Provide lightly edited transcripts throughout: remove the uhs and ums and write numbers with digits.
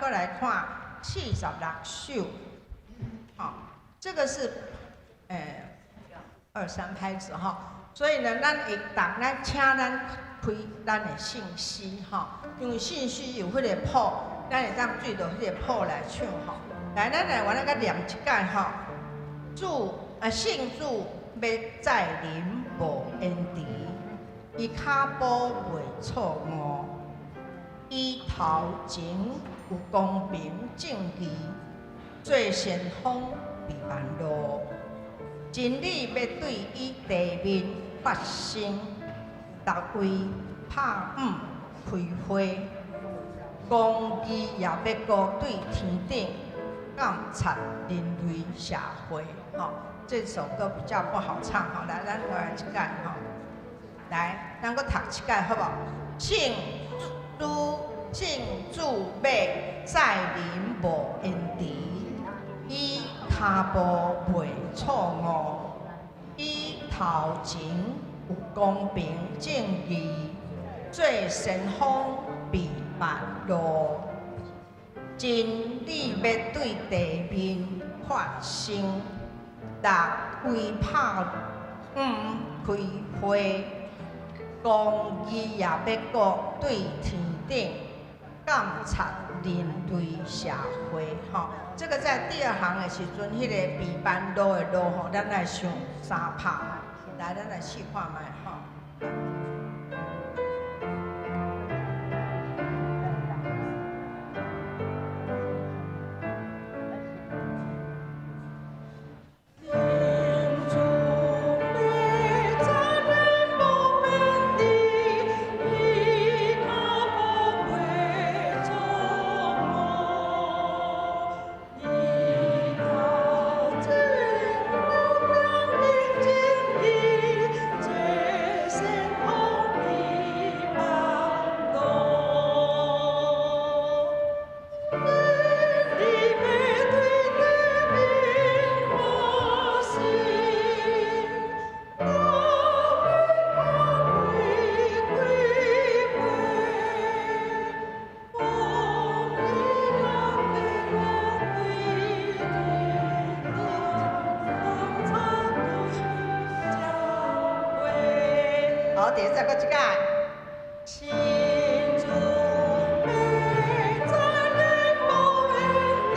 閣來看46首，吼，這個是二三拍子吼，所以呢，咱會當咱請咱開咱的信詩吼，因為信詩有彼个譜，咱會當對著彼個譜來唱吼。來，咱來我來閣念一擺吼，主啊，信主欲載人無延遲，伊跤步袂錯誤，伊頭前有公平正義，做先鋒備萬路，真理欲對伊地面發生，逐位拍毋開花，公義也欲閣對天頂監察人類社會。吼，這首歌比較不好唱，吼，來，咱來一擺吼，來，咱閣讀一擺好無？信主，信主欲載人無延遲，伊跤步袂錯誤，伊頭前有公平正義，做先鋒備萬路，真理欲對地面發生，逐位拍毋開花，公義也欲閣對天頂監察人類社會。吼，這個在第二行的時陣，彼個備萬路的路吼，咱愛唱三拍。來，咱來試看覓吼。好，第三個這個。信主欲載人無延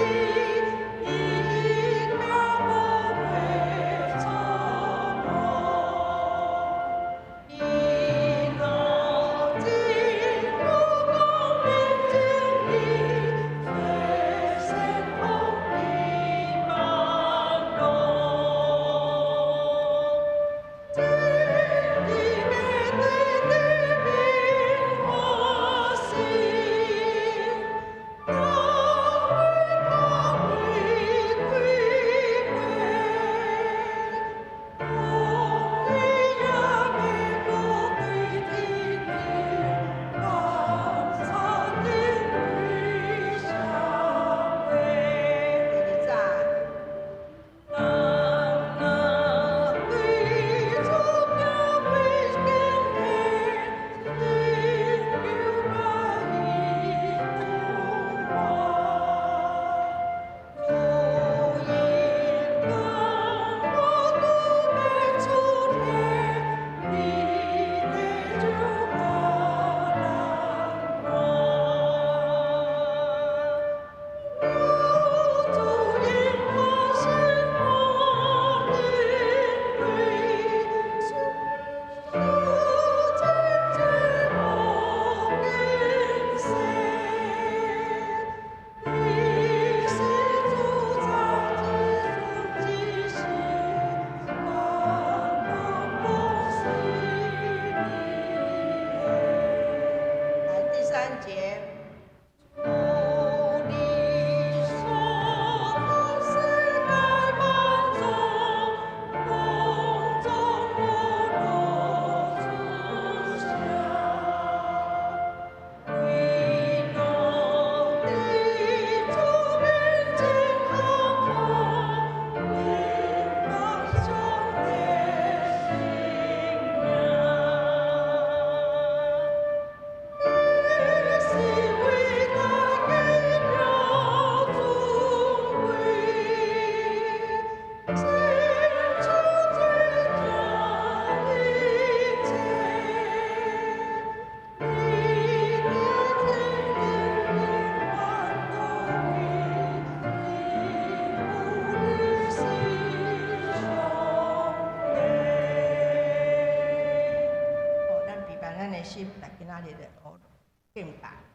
遲，伊跤步袂錯誤，伊頭前有公平正義，做先鋒備萬路。真理欲對地心來今仔日的敬拜。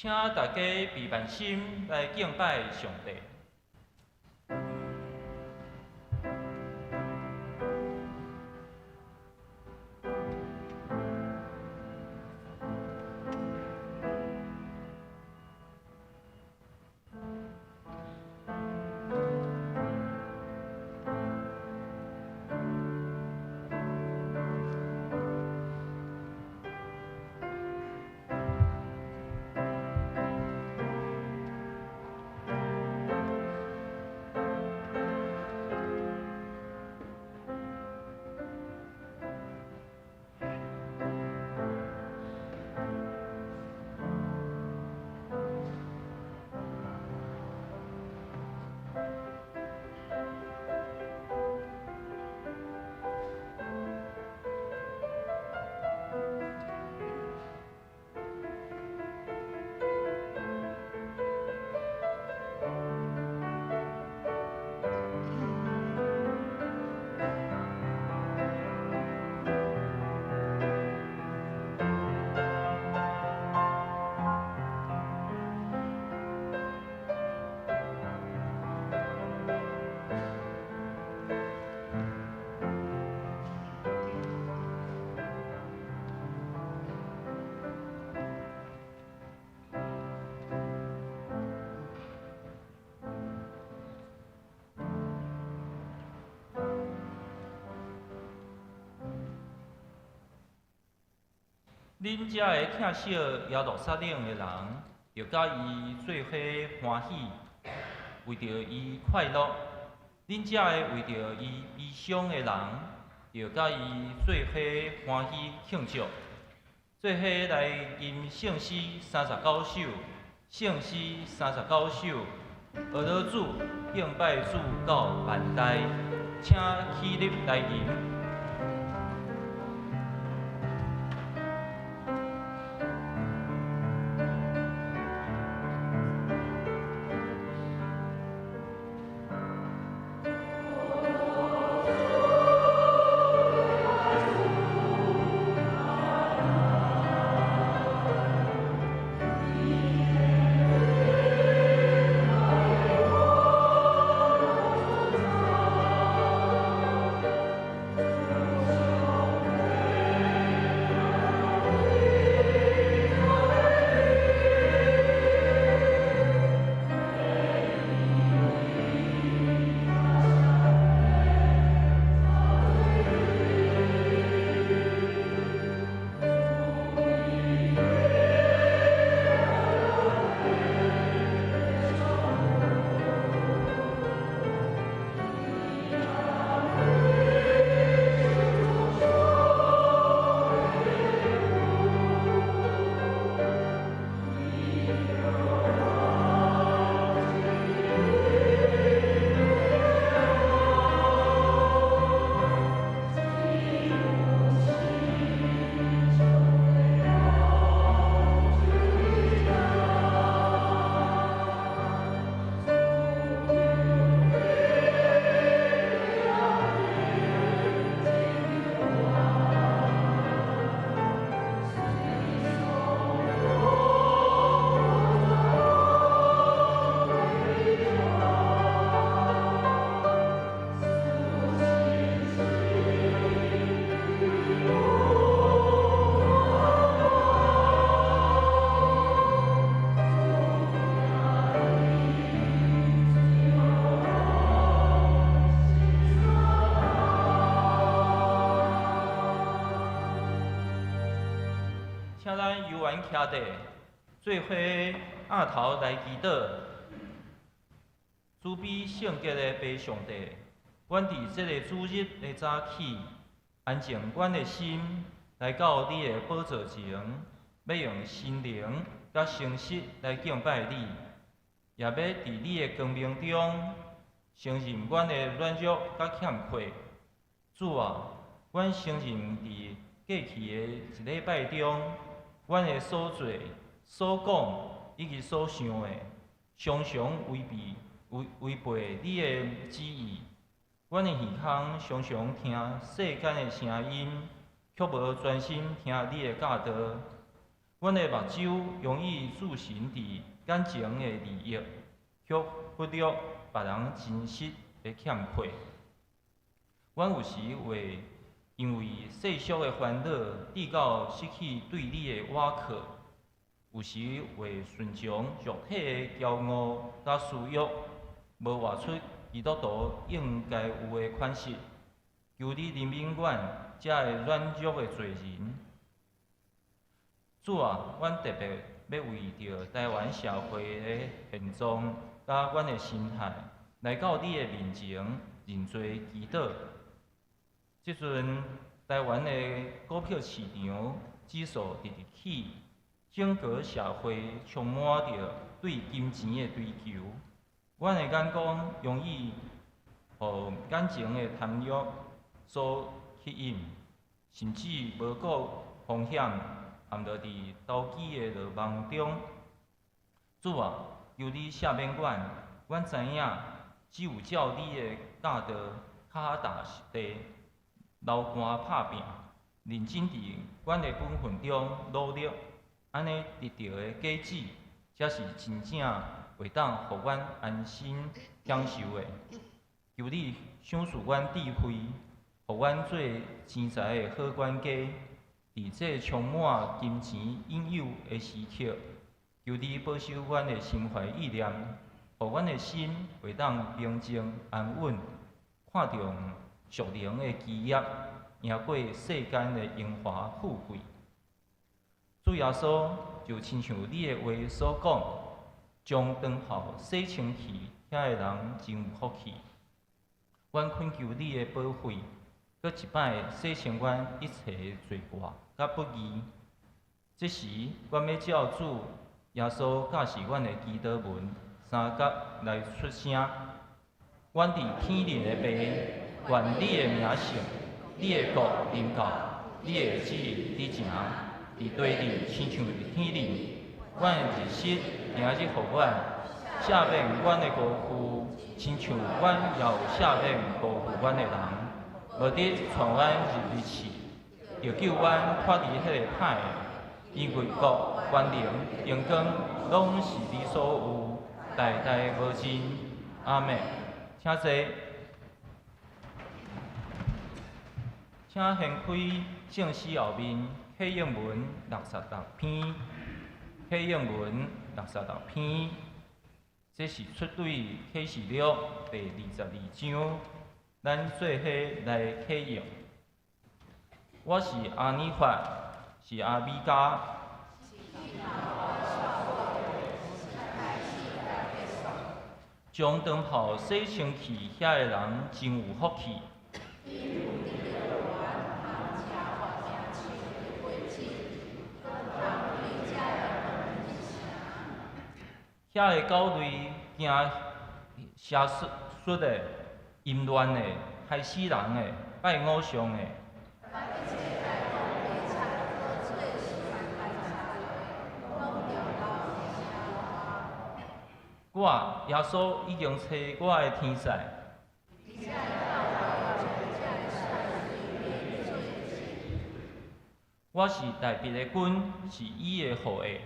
請大家閉萬心來敬拜上帝。恁遮个疼惜耶路撒冷的人，著佮伊做伙歡喜，為著伊快樂；恁遮个為著伊悲傷的人，著佮伊做伙歡喜慶祝。做伙來吟聖詩39首，聖詩39首，學樂主，敬拜主到萬代，請起立來吟。請咱猶原徛佇，做伙額頭來祈禱。慈悲聖潔的父上帝，阮佇這个主日的早起，安靜阮的心，來到你的寶座前，欲用心靈佮誠實來敬拜你，也欲佇你的光明中承認阮的軟弱佮欠缺。主啊，阮承認佇過去的一禮拜中，阮的所做、所講以及所想的，常常違背你的旨意。阮的耳孔常常聽世間的聲音，卻無專心聽你的教導。阮的目睭容易注神佇眼前的利益，卻忽略別人真實的欠缺。阮有時會因為世俗的煩惱，致到失去對你的倚靠；有時會順從肉體的驕傲佮私欲，無活出基督徒應該有的款式。求你憐憫阮這个軟弱的罪人。主啊，阮特別欲為著台灣社會的現狀佮阮的心態，來到你的面前認罪祈禱。這陣台灣的股票市場指數直直起，整個社會充滿著對金錢的追求。阮的眼光容易予眼前的貪欲所吸引，甚至無顧風險，陷落佇投機的羅網中。主啊，求你赦免阮，阮知影只有照你的教導，跤踏實地，流汗拍拚，認真佇阮的本分中努力，按呢得著的果子，才是真正會當予阮安心享受的。求你賞賜阮智慧，予阮做錢財的好管家。佇這充滿金錢引誘的時刻，求你保守阮的心懷意念，予阮的心會當平靜安穩，看重屬靈的基業，贏過世間的榮華富貴。主耶穌就親像你的話所講，將長袍洗清氣，遐的人真有福氣。阮懇求你的寶血，閣一擺洗清阮一切的罪過佮不義。這時，阮欲照主耶穌教示阮的祈禱文，三角來出聲。阮佇天頂的父，願你的名聖，你的國臨到，你的旨意執行，佇地頂親像佇天頂。阮的日食今日予阮，赦免阮的辜負，親像阮也有赦免辜負阮的人。無得帶阮入入試，著救阮脫離彼個歹的。因為國、權能、榮光，攏是你所有，代代無盡。阿們。請坐。請掀開聖詩後面啟應文66篇，啟應文六十六篇，這是出對啟示錄第22章，咱做伙來啟應。我是阿尼法，是阿米迦。將長袍洗清氣，遐的人真有福氣。遐的狗類驚邪術的、淫亂的、害死人的、拜偶像的。我耶穌已經差我的天使。我是大衛的根，是伊的後裔。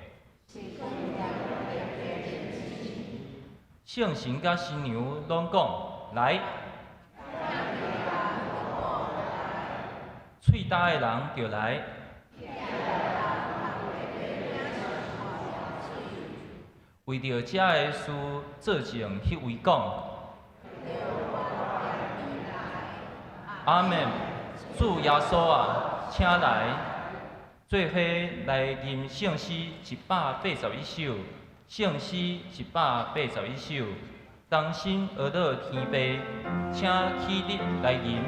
聖神佮新娘攏講來，喙焦的人就來。為著這个事做證，彼位講：阿們，主耶穌啊，請來，做伙來吟聖詩181首，聖詩181首，同心學樂天父，請起立來吟。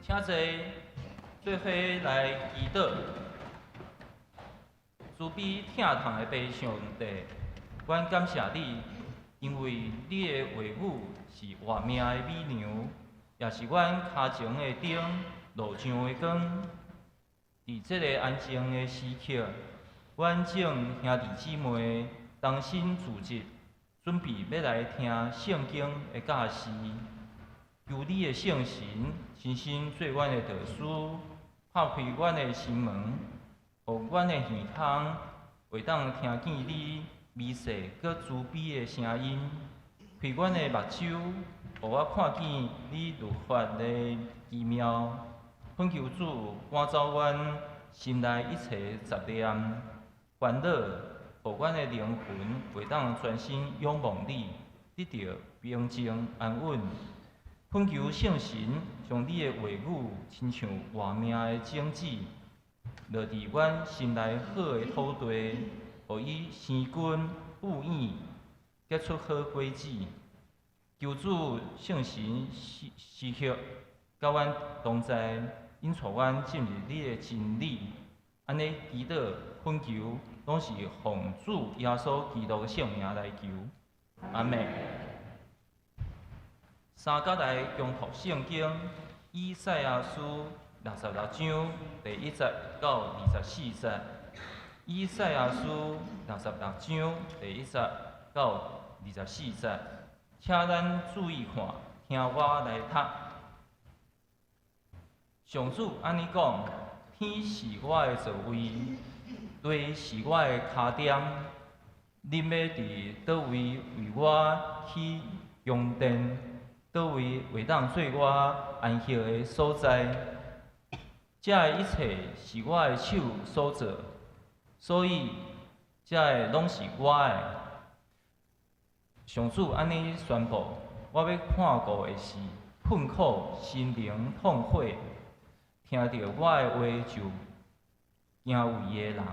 請坐，做伙來祈禱。慈悲疼痛的父上帝，阮感謝你，因為你的話語是活命的米糧，也是阮跤前的燈，路上的光。佇這个安靜的時刻，阮眾兄弟姊妹同心聚集，準備欲來聽聖經的教示。求你的聖神親身做阮的導師，拍開阮的心門，予阮的耳孔會當聽見你微細閣慈悲的聲音，開阮的目睭，予我看見你律法的奇妙。懇求主趕走阮心內一切雜念、煩惱，予阮的靈魂會當專心仰望你，得著平靜安穩。懇求聖神將你的話語，親像活命的種子，落佇阮心內好的土地，予伊生根復葉，結出好果子。求主聖神時時刻佮阮同在，引帶阮進入你的真理。按呢祈禱懇求，攏是奉主耶穌基督的聖名來求。阿們。三角來恭讀聖經，以賽亞書66章第1節到24節。以賽亞書六十六章第一節到二十四節，請咱注意看，聽我來讀。上主按呢講：天是我的座位，地是我的跤墊。恁欲佇佗位為我起宮殿？佗位會當做我安歇的所在？這的一切是我的手所做，所以這的攏是我的。上主按呢宣布：我欲看顧的是困苦、心靈痛悔，聽著我的話就驚畏的人。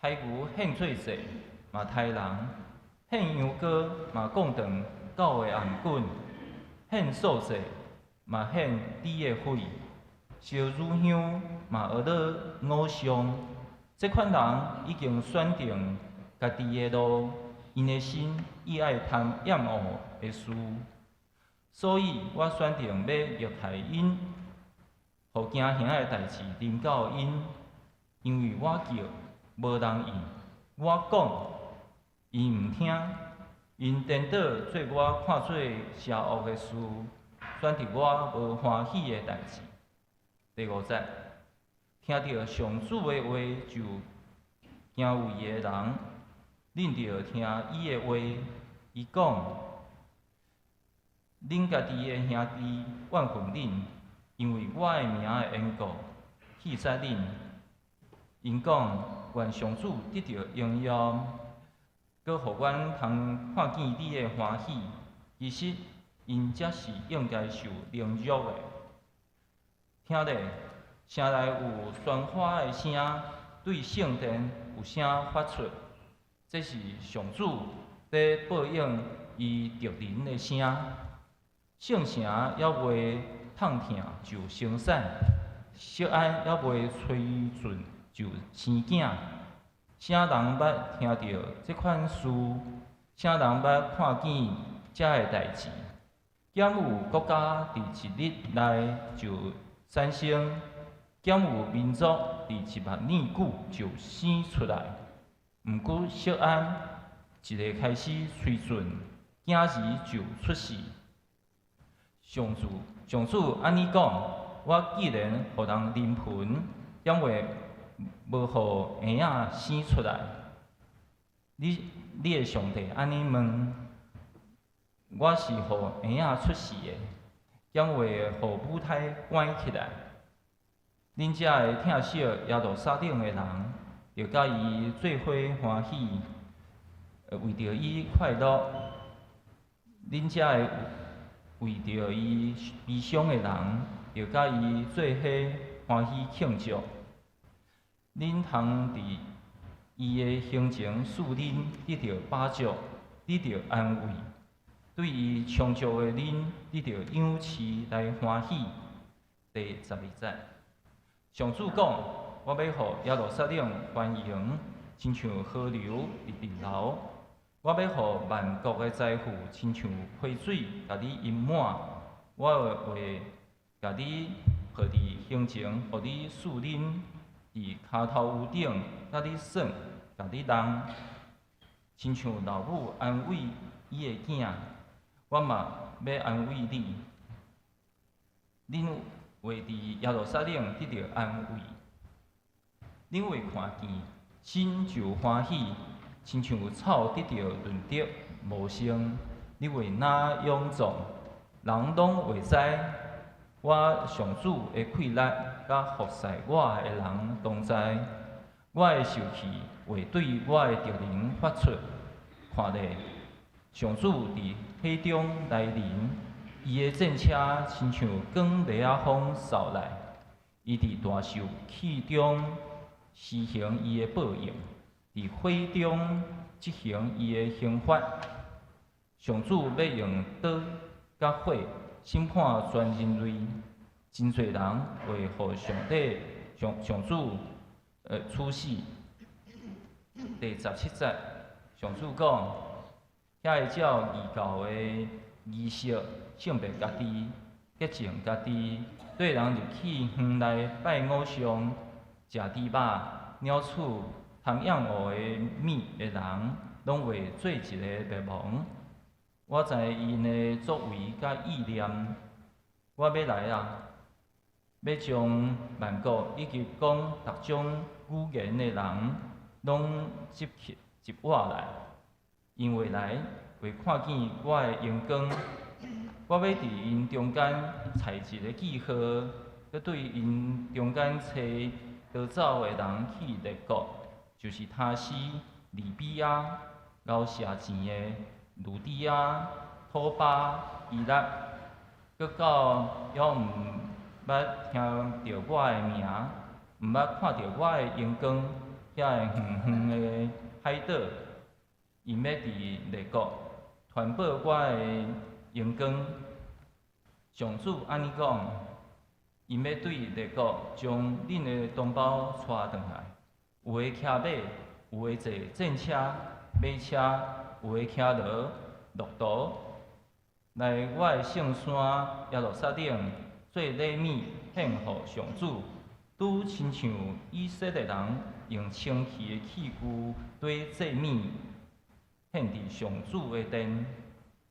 刣牛獻做祭，嘛刣人；獻羊羔，嘛降斷狗的頷頸；獻素祭，嘛獻豬的血；燒乳香，嘛學做偶像。這款人已經選定家己的路，𪜶的心意愛貪厭惡的事，所以我選定欲虐待𪜶，予驚嚇的代誌臨到𪜶，因為我叫，無人應；我講，𪜶毋聽。𪜶顛倒做我看做邪惡的事，選擇我無歡喜的代誌。第五節，聽著上主的話就驚畏的人，恁著聽伊的話。伊講：恁家己的兄弟怨恨恁，因為我的名的緣故，棄殺恁。𪜶講：願上主得著榮耀，閣予阮通看見你的歡喜。其實，𪜶才是應該受凌辱的。聽咧，城內有鮮花的聲，對聖殿有聲發出，這是上主佇報應伊敵人的聲。聖城猶未痛疼就生產，錫安猶未催盡就生囝。啥人捌聽著這款事？啥人捌看見這个代誌？敢有國家佇一日內就產生？敢有民族佇一目爾久就生出來？毋過錫安一个開始催盡，囝兒就出世。上主，上主按呢講：我既然予人臨盆，敢會無予嬰仔生出來？你的上帝按呢問：我是予嬰仔出世的，敢會予母胎關起來？恁遮的疼惜耶路撒冷的人，著佮伊做伙歡喜，為著伊快樂。恁遮的為著伊悲傷的人，著佮伊做伙歡喜慶祝。恁通佇伊的胸前使恁得著飽足，得著安慰；對伊充足的恁得著仰視來歡喜。第12節，上主講：我欲予耶路撒冷繁榮，親像河流直直流；我欲予萬國的財富，親像溪水，共你淹滿。我會共你抱佇胸前，予你使恁佇跤頭趺頂，共你耍，共你弄，親像老母安慰伊的囝，我嘛欲安慰你。恁會佇耶路撒冷得著安慰，恁會看見，心就歡喜，親像草得著潤澤茂盛，你會若勇壯，人攏會知我上主的氣力，佮服侍我的人同在。我的受氣會對我的敵人發出，看咧，上主佇火中來臨，伊的戰車親像捲螺仔風掃來，伊佇大受氣中施行伊的報應，佇火中執行伊的刑罰。上主欲用刀佮火審判全人類，真濟人會予上帝上上主處死。第17節，上主講，遐會照異教的儀式聖別家己，潔淨家己，綴人入去園內拜偶像、食豬肉、鳥鼠、貪厭惡的物的人，攏會做一个滅亡。我知𪜶的作為佮意念，我欲來啊！欲將萬國以及講逐種語言的人，攏集去集活來，𪜶會來會看見我的榮光。我欲佇𪜶中間採一个記號，閣對𪜶中間揣逃走的人去列國，就是他施、利比亞、𠢕射箭的呂底亞、土巴、伊拉克，閣到猶毋捌聽著我的名，毋捌看著我的榮光，遐个遠遠的海島，𪜶欲佇列國傳報我的榮光。上主按呢講，𪜶欲對列國將恁的同胞帶轉來，有的騎馬，有的坐戰車、馬車，有的騎驢、駱駝，來我的聖山耶路撒冷做禮物獻予上主，拄親像以色列人用清氣的器具綴祭物獻佇上主的殿。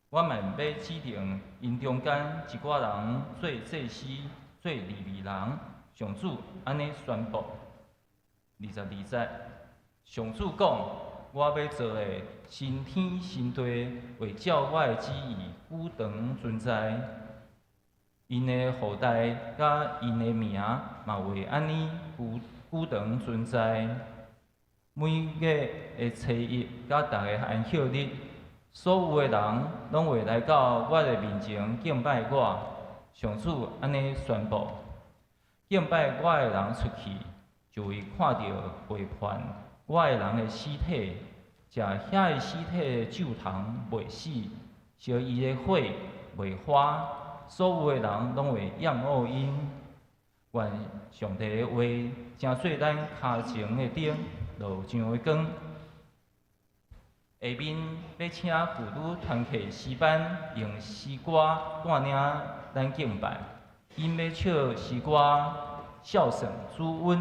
我嘛欲指定𪜶中間一寡人做祭司、做利未人。上主按呢宣布。22節，上主講：我欲造的新天新地，會照我的旨意久長存在。𪜶的後代佮𪜶的名嘛會按呢久久長存在。每月的初一佮逐个安息日，所有的人攏會來到我的面前敬拜我。上主按呢宣布。敬拜我的人出去，就會看著背叛我的人的屍體，食遐个屍體的蛀蟲袂死，燒伊的火袂花，所有的人攏會厭惡𪜶。願上帝的話成做咱跤前的燈，路上的光。下面欲請婦女團契詩班用詩歌帶領咱敬拜，𪜶欲唱詩歌《孝順主恩》。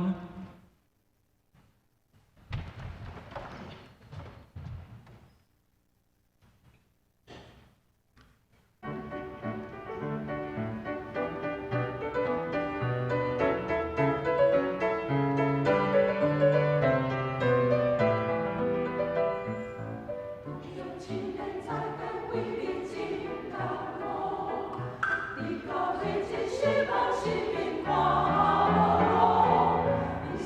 你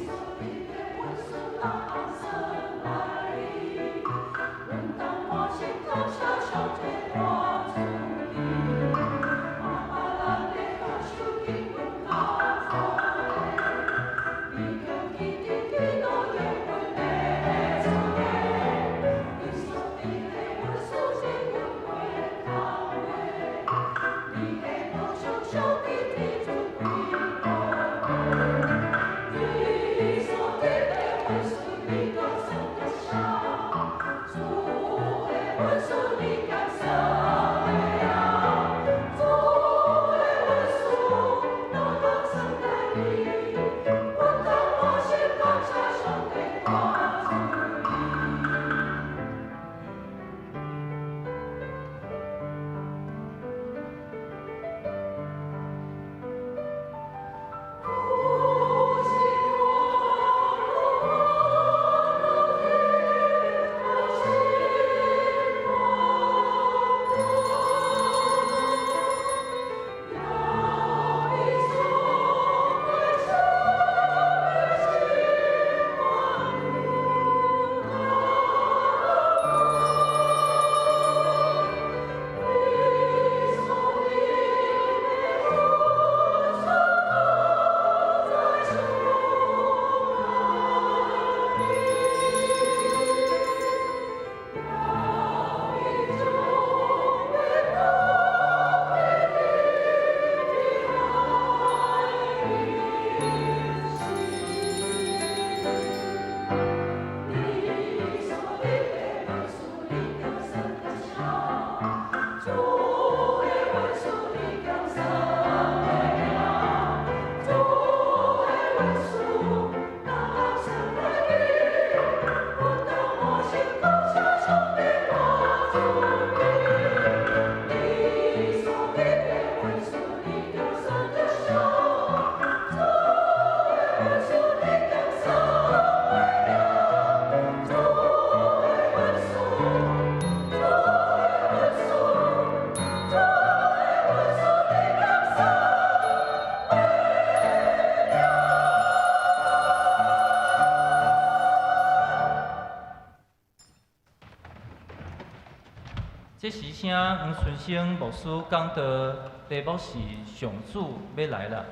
這時請黃春生牧師講道，題目是上主欲來啦。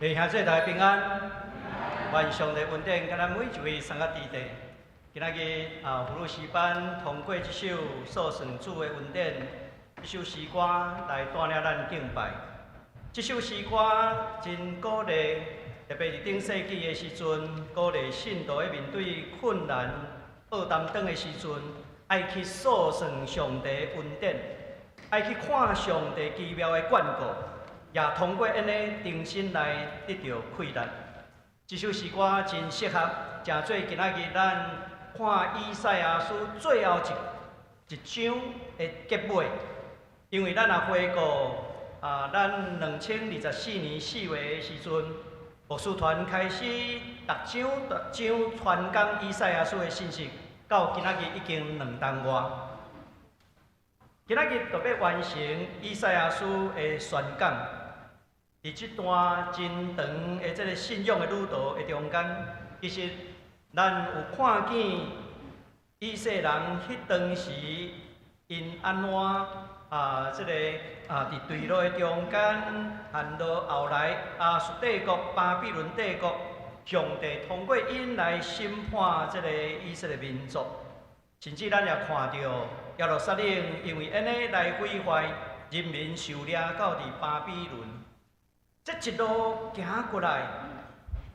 弟兄姊妹平安，願上帝恩典，佮咱每一位三個弟弟。今仔日啊，福祿詩班通過這首數算主的恩典，這首詩歌來帶領咱敬拜。這首詩歌真鼓勵，特別佇頂世紀的時陣，鼓勵信徒咧面對困難、厄擔當的時陣，愛去數算上帝恩典，愛去看上帝奇妙的眷顧。也通過按呢重新來得著氣力。這首詩歌真適合，成做今仔日咱看以賽亞書最後一章的結尾。因為咱若回顧啊，咱2024年4月的時陣，牧師團開始逐章逐章傳講以賽亞書的信息，到今仔日已經2冬外。今仔日就欲完成以賽亞書的宣講。佇這段真長的這个信仰的旅途的中間，其實咱有看見以色列人彼當時𪜶按怎啊，這个啊佇墜落的中間，陷落後來亞述帝國、巴比倫帝國，上帝通過𪜶來審判這个以色列民族，甚至咱也看著耶路撒冷因為按呢來毀壞，人民受掠到佇巴比倫。這一路行過來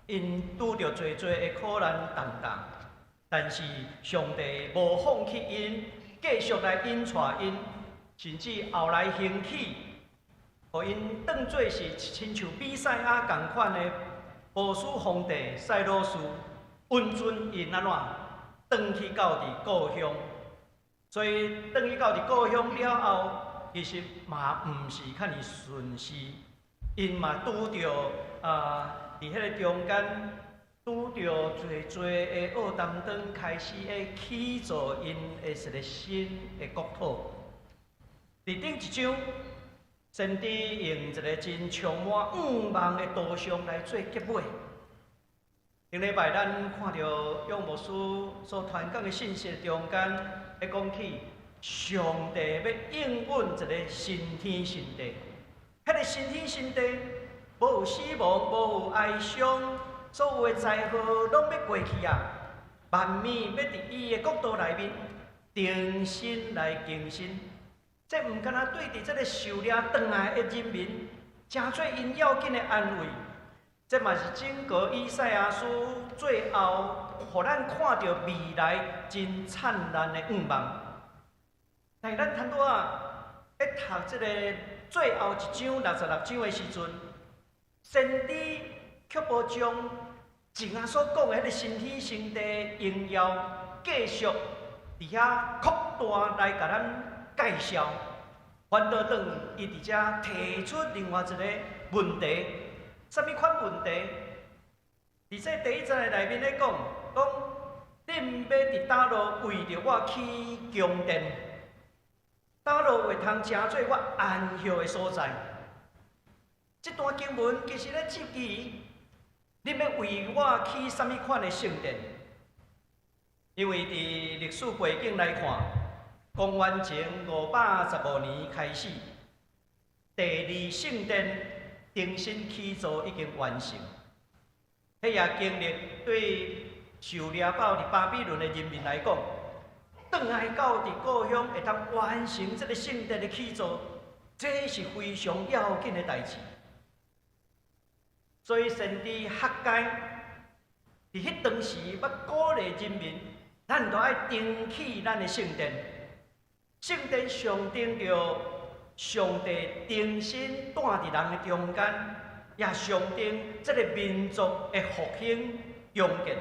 ，𪜶拄著濟濟的苦難重擔，但是上帝無放棄𪜶，繼續來引帶𪜶，甚至後來興起，予𪜶當做是親像彌賽亞仝款的波斯皇帝賽羅斯，允准𪜶按怎轉去到佇故鄉。所以轉去到佇故鄉了後，其實嘛毋是較爾順遂。𪜶嘛拄著啊，佇彼个中間拄著濟濟的厄擔當，開始咧起造𪜶的一个新的國土。佇頂一章，先知用一个真充滿向望的圖像來做結尾。頂禮拜咱看著楊牧師所傳講的信息中間，咧講起上帝欲應允一个新天新地。彼个新天新地，無有死亡，無有哀傷，所有的災禍攏欲過去啊！萬物欲佇伊的國度內面重新來更新。這毋干焦對佇這个受掠轉來的人民，成做𪜶要緊的安慰。這嘛是整個以賽亞書最後，予咱看著未來真燦爛的向望。但是咱拄仔咧讀這个最後一章66章的時陣，先知卻無將前仔所講的彼个新天新地榮耀繼續佇遐擴大來共咱介紹。反倒轉伊佇遮提出另外一个問題，啥物款問題？佇這第一節內面咧講，講恁欲佇佗落為著我起宮殿？佗落會通成做我安歇的所在？這段經文其實咧質疑，恁欲為我起啥物款的聖殿？因為佇歷史背景來看，公元前515年開始，第二聖殿重新起造已經完成。彼也經歷對受掠到佇巴比倫的人民來講，轉來到佇故鄉會當完成這个聖殿的起造，這是非常要緊的代誌。所以先知哈該佇彼當時欲鼓勵人民，咱都愛重起咱的聖殿。聖殿象徵著上帝重新住佇人的中間，也象徵這个民族的復興重建。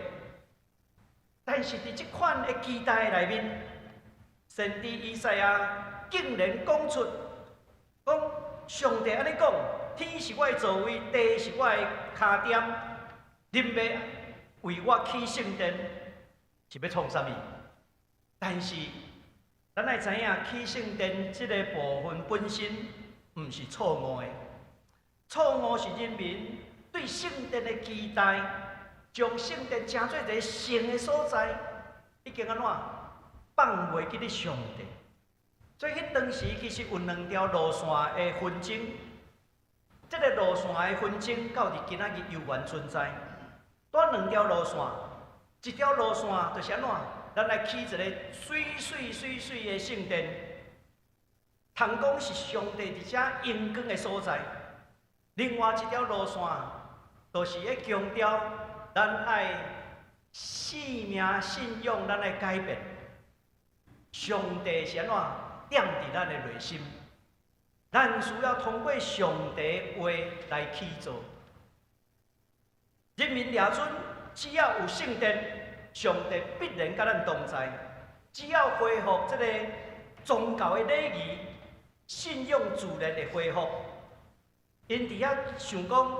但是佇這款的期待內面，先知以賽亞竟然講出，講上帝按呢講：天是我的座位，地是我的跤墊，恁欲為我起聖殿，是欲創啥物？但是咱愛知影，起聖殿這个部分本身毋是錯誤的，錯誤是人民對聖殿的期待，將聖殿成做一个聖的所在，已經按怎放袂記咧上帝。所以彼當時其實有兩條路線的紛爭，這个路線的紛爭到佇今仔日猶原存在。蹛兩條路線，一條路線就是按怎？咱來起一个媠媠媠媠的聖殿，通講是上帝佇遮榮光的所在。另外一條路線，就是咧強調咱愛生命信仰，咱愛改變。上帝是按怎踮佇咱的內心？咱需要通過上帝話來起造。人民掠準，只要有聖殿，上帝必然佮咱同在。只要恢復這个宗教的禮儀，信仰自然會恢復。𪜶佇遐想講，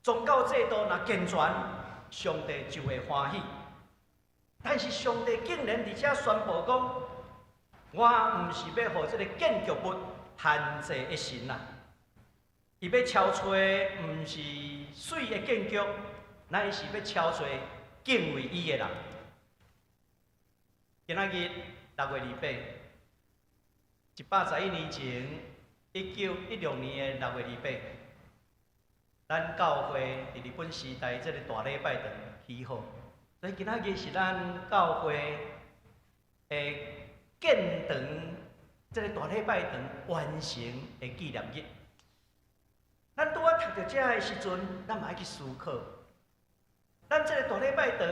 宗教制度若健全，上帝就會歡喜。但是上帝竟然佇遮宣布講，我毋是欲予這个建築物限制的神啊！伊欲敲揣毋是媠的建築，乃是欲敲揣敬畏伊的人。今仔日6月28，111年前，1916年的6月28，咱教會佇日本時代這个大禮拜堂起好，所以今仔日是咱教會的建堂這个大禮拜堂完成的紀念日。咱拄仔讀著這的時陣，咱嘛愛去思考，咱這个大禮拜堂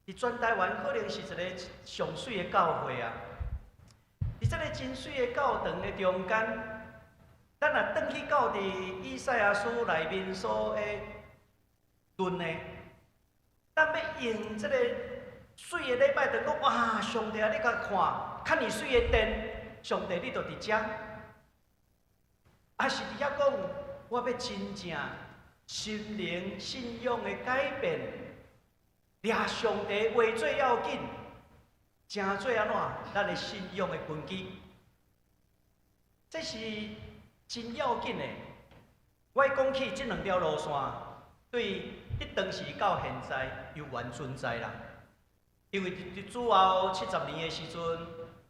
佇全台灣可能是一个上媠的教會啊。佇這个真媠的教堂的中間，咱若轉去到佇以賽亞書內面所的論的，咱欲用這个媠的禮拜堂講，哇！上帝啊，你共看，較爾媠的殿，上帝你就佇遮，抑是佇遐講，我欲真正心靈信仰的改變，掠上帝話最要緊，成做按怎？咱的信仰的根基，這是真要緊的。我講起這兩條路線，對彼當時到現在猶原存在啦。因為佇主後70年的時陣，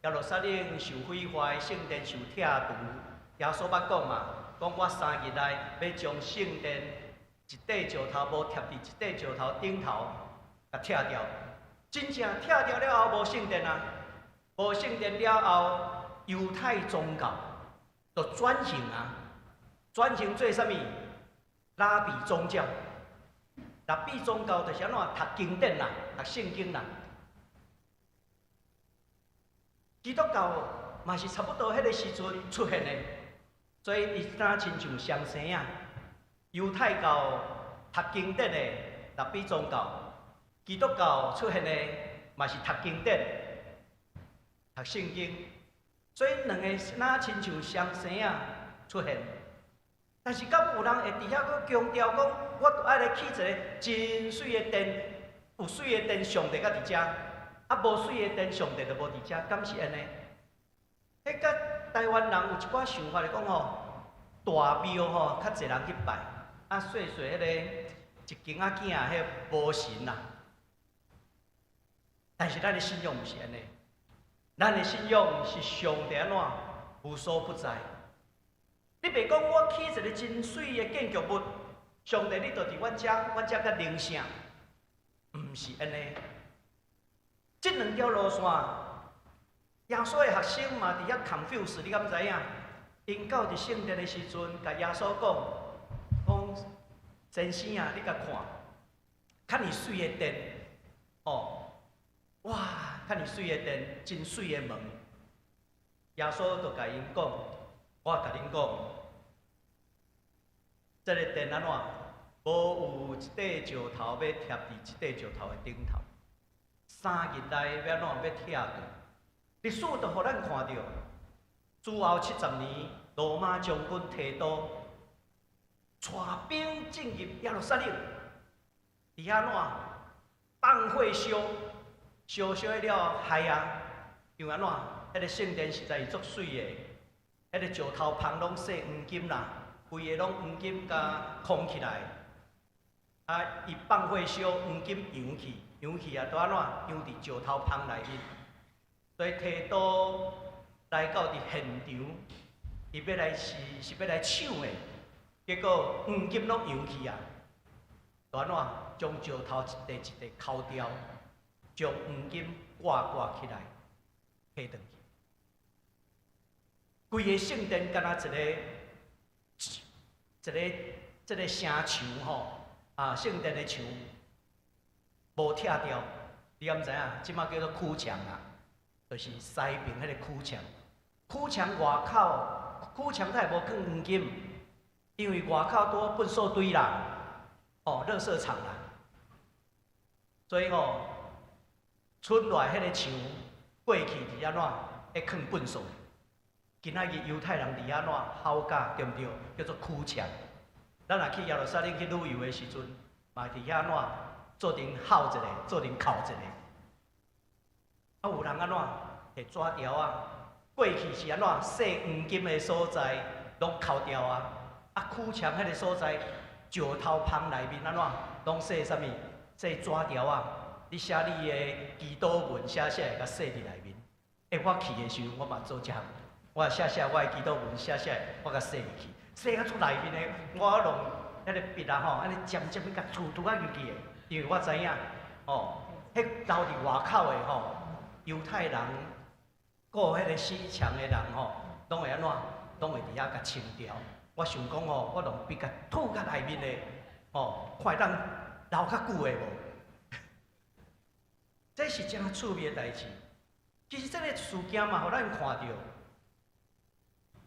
耶路撒冷受毀壞，聖殿受拆除。耶穌捌講嘛，講我3日內欲將聖殿一塊石頭無疊佇一塊石頭頂頭，共拆掉。真正拆掉了後，無聖殿啊！無聖殿了後，猶太宗教就轉型啊，轉型做啥物？拉比宗教。拉比宗教就是按怎讀經典啦，讀聖經啦。基督教嘛是差不多彼个時陣出現的，所以伊敢親像雙生仔。猶太教讀經典的拉比宗教，基督教出現的嘛是讀經典、讀聖經，所以兩个若親像雙生仔出現。但是敢有人會佇遐閣強調講，我著愛來起一个真媠的殿，有媠的殿，上帝才佇遮；啊，無媠的殿，上帝就無佇遮，敢是按呢？彼佮台灣人有一寡想法來講吼，大廟吼較濟人去拜，啊細細彼個一間仔囝彼無神啦。但是咱的信仰毋是按呢，咱的信仰是上帝按怎無所不在。你袂講我起一个真媠的建築物，上帝你就佇阮遮，阮遮較靈聖，毋是按呢。這兩條路線，耶穌的學生嘛佇遐 confuse，你敢知影？𪜶到佇聖殿的時陣，共耶穌講，講先生啊，你共看，較爾媠的殿，哦，哇，較爾媠的殿，真媠的門。耶穌就共𪜶講，我共恁講，這个殿按怎？無有一塊石頭欲疊佇一塊石頭的頂頭。3日內欲按怎欲拆掉？歷史就予咱看著，主後70年，羅馬將軍提多帶兵進入耶路撒冷，佇遐按怎放火燒，燒燒了害啊！因為按怎？彼个聖殿實在是足媠的，彼个石頭縫攏說黃金啦，規个攏黃金共囥起來。啊，伊放火燒黃金揚去，揚去啊，都按怎？揚佇石頭縫內面。所以提多來到佇現場，伊欲來是是欲來搶的，結果黃金攏揚去啊！就按怎將石頭一塊一塊敲掉，將黃金掛掛起來，提轉去。規个聖殿敢若一个一个這个城牆吼，啊，聖殿的牆無拆掉，你敢知影？這馬叫做哭牆啊，就是西爿彼个哭牆。哭牆外口，哭牆它也無囥黃金，因為外口多糞埽堆啦，哦，垃圾場啦，所以吼，村內彼个牆過去是按怎會囥糞埽？今仔日猶太人佇遐怎吼價對毋對？叫做哭牆。咱若去耶路撒冷去旅遊的時陣，嘛佇遐怎做陣吼一下，做陣哭一下。啊，有人按怎摕紙條仔？過去是按怎洗黃金的所在，攏哭掉啊！啊，哭牆彼个所在，石頭縫內面按怎攏寫啥物？寫紙條仔，你寫你的祈禱文，寫寫會共寫佇內面。欸，我去的時陣，我嘛做這項，我寫寫我的祈禱文，寫寫，我共寫入去，寫甲出內面的，我用彼个筆啊吼，按呢尖尖欲共塗塗啊入去的，因為我知影，吼，彼留佇外口的吼，猶太人顧彼个死牆的人吼，攏會按怎？攏會佇遐共清掉。我想講吼，我用筆共塗較內面的，吼，看會當留較久的無？這是誠趣味的代誌。其實這个事件嘛，予咱看著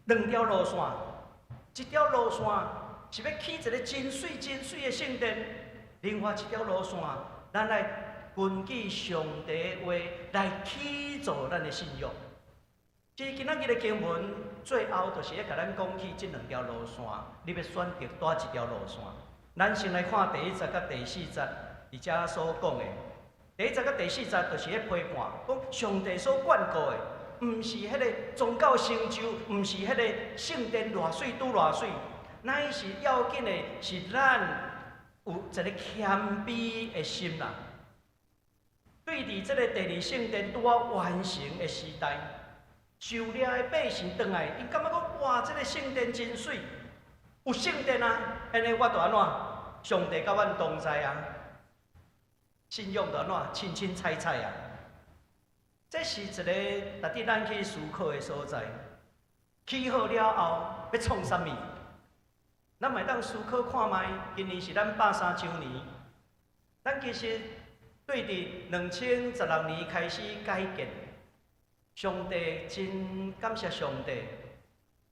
兩條路線，一條路線是欲起一个真媠真媠的聖殿，另外一條路線，咱來根據上帝的話來起造咱的信仰。其實今仔日的經文最後就是咧共咱講起這兩條路線，你欲選擇佗一條路線。咱先來看第一節佮第四節，佇遮所講的。第一節佮第四節就是咧批判，講上帝所眷顧的，毋是彼個宗教成就，毋是彼個聖殿偌媠拄偌媠，乃是要緊的是咱有一个謙卑的心啦。對佇這个第二聖殿拄仔完成的時代，受掠的百姓轉來，𪜶感覺講哇，這个聖殿真媠，有聖殿啊，按呢我就按怎？上帝佮阮同在啊，信仰就按怎？凊凊彩彩啊。這是一个值得咱去思考的所在。起好了後，欲創啥物？咱嘛會當思考看覓，今年是咱130週年，咱其實對佇2016年開始改建，上帝真感謝上帝，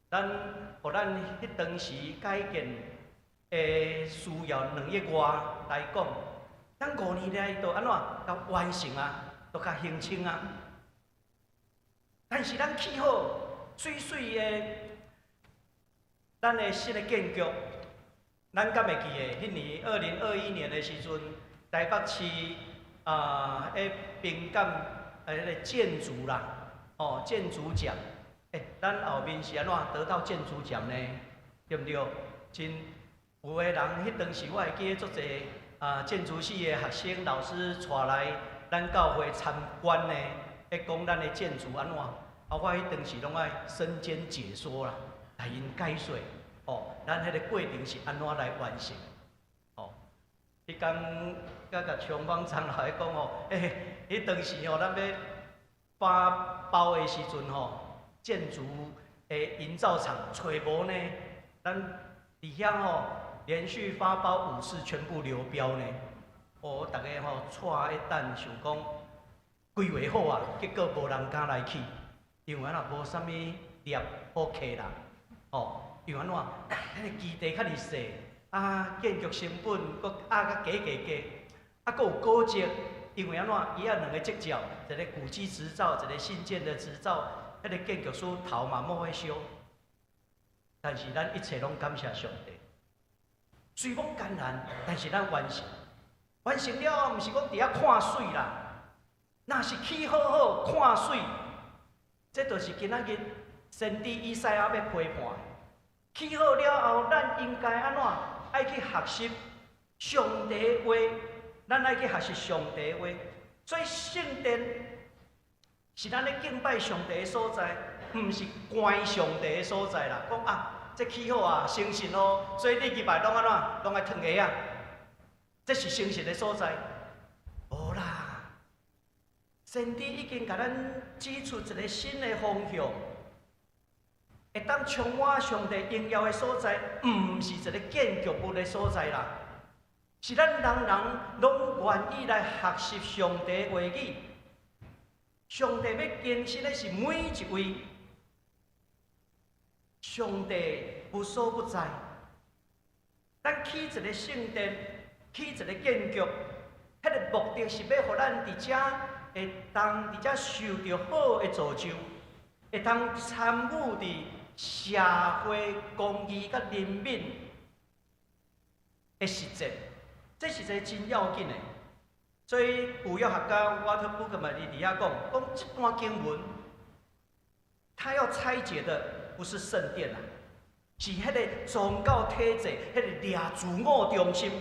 咱予咱彼當時改建的需要2億外來講，咱5年內就按怎共完成啊，都較輕鬆啊。但是咱起好媠媠的，咱的新的建築，咱敢會記得？彼年2021年的時陣，台北市啊，彼評鑑彼个建築啦，哦，建築獎，欸，咱後面是按怎得到建築獎呢？對毋對？真有的人，彼當時我會記得足濟啊，建築系的學生老師帶來咱教會參觀呢，咧講咱的建築按怎，啊，我彼當時攏愛身兼解說啦，來𪜶解說，哦，咱彼个過程是按怎來完成，哦，彼工佮共長方長老咧講吼，欸，彼當時吼，咱欲發包的時陣吼，建築的營造廠揣無呢，咱佇遐吼連續發包5次，全部流標呢。哦，逐家吼掣咧等，想講規劃好啊，結果無人敢來起，因為按怎無啥物業好客啦，哦，因為按怎，彼个基地較爾細，啊，建築成本閣壓較低低低，啊，閣有古蹟，因為按怎，伊愛兩个執照，一个古蹟執照，一個新建的執照，彼个建築師頭嘛冒咧燒。但是咱一切攏感謝上帝，雖講艱難，但是咱完成，完成了後，毋是講佇遐看媠啦，若是起好好看媠，這就是今仔日先知以賽亞欲批判。起好了後，咱應該按怎？愛去學習上帝的話，咱愛去學習上帝的話。所以聖殿是咱咧敬拜上帝的所在。毋是關上帝的所在啦。講啊，這起好啊，誠實咯，所以你禮拜攏按怎，攏愛脫鞋仔。這是誠實的所在。無啦，先知已經共咱指出一个新的方向，會當充滿上帝榮耀的所在，毋是一个建築物的所在啦，是咱人人攏願意來學習上帝的話語。上帝欲更新的是每一位，上帝無所不在。咱起一个聖殿，起一个建築，彼个目的是欲予咱佇遮會當佇遮受著好的造就，會當參與佇社會公義佮憐憫的實踐，這是一个真要緊的。所以有約學家瓦特布克曼伊佇遐講，講這段經文，他要拆解的不是聖殿啊，是彼个宗教體制，彼个掠自我中心。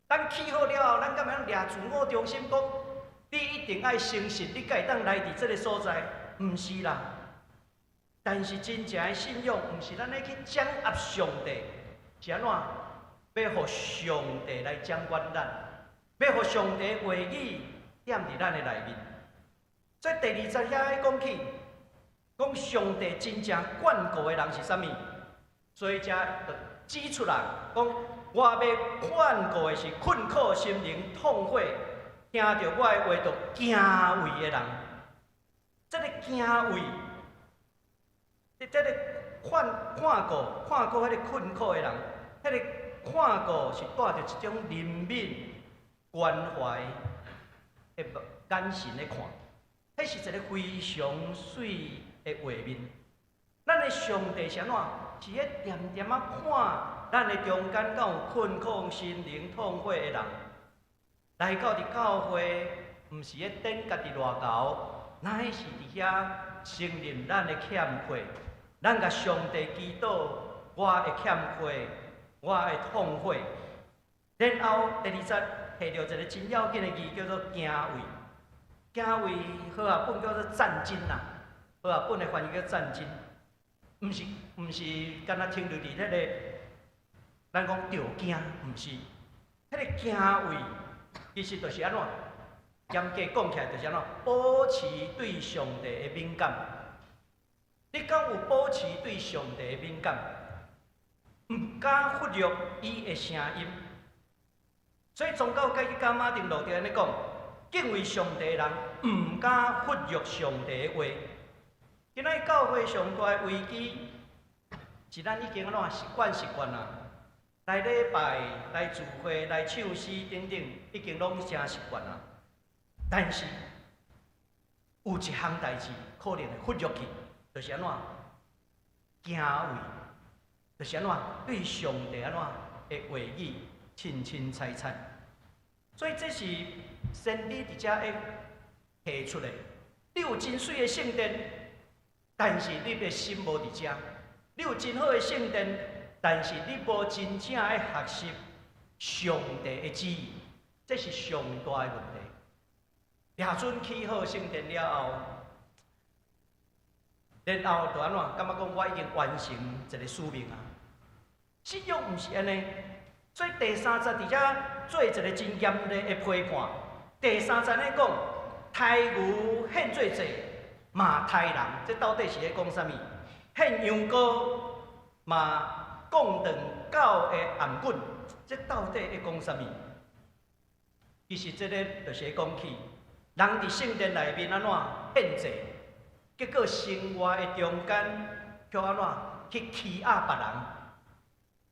咱起好了後，咱敢會當掠自我中心講，你一定愛誠實，你才會當來佇這个所在，毋是啦。但是真正的信仰，毋是咱咧去掌握上帝，是按怎？欲予上帝來掌管咱，欲予上帝話語踮佇咱的內面。所以第二節遐講起，講上帝真正眷顧的人是啥物？所以遮就指出來，講我欲眷顧的是困苦心靈痛悔，聽著我的話就敬畏的人。這个敬畏，這个看看顧看顧彼个困苦的人，彼个看顧是帶著一種憐憫、關懷的眼神咧看，彼是一个非常媠的畫面。咱的上帝是按怎？是咧恬恬仔看咱的中間，敢有困苦心靈痛悔的人來到佇教會，毋是咧等家己偌𠢕，乃是佇遐承認咱的欠缺，咱共上帝祈禱，我的欠缺，我的痛悔。然後第二節提著一个真要緊的字，叫做敬畏。敬畏和合本叫做戰兢啦，和合本的翻譯叫戰兢，毋是敢若停留佇彼个，咱講著驚，毋是，彼个敬畏其實就是按怎？嚴格講起來就是按怎？保持對上帝的敏感。你敢有保持對上帝的敏感？毋敢忽略伊的聲音。所以宗教改革家馬丁路德按呢講：敬畏上帝的人，毋敢忽略上帝的話。今仔日教會上大的危機，是咱已經按怎習慣習慣啊？來禮拜、來聚會、來唱詩等等，已經攏誠習慣啊。但是有一項代誌可能會忽略去，就是按怎敬畏，就是按怎對上帝按怎的話語清清楚楚。所以這是先知佇遮會提出的。你有真媠的聖殿，但是你的心無佇遮；你有真好的聖殿，但是你無真正愛學習上帝的旨意，這是上大的問題。掠準起好聖殿了後，然後就按怎？感覺講我已經完成一个使命啊！信仰毋是按呢，所以第三節佇遮做一个真嚴厲的批判。第三節咧講，刣牛獻做祭，嘛刣人，這到底是咧講啥物？獻羊羔嘛摃斷狗的頷頸，這到底咧講啥物？其實這个就是咧講起，人佇聖殿內面按怎獻祭，結果生活的中間卻按怎去欺壓別人，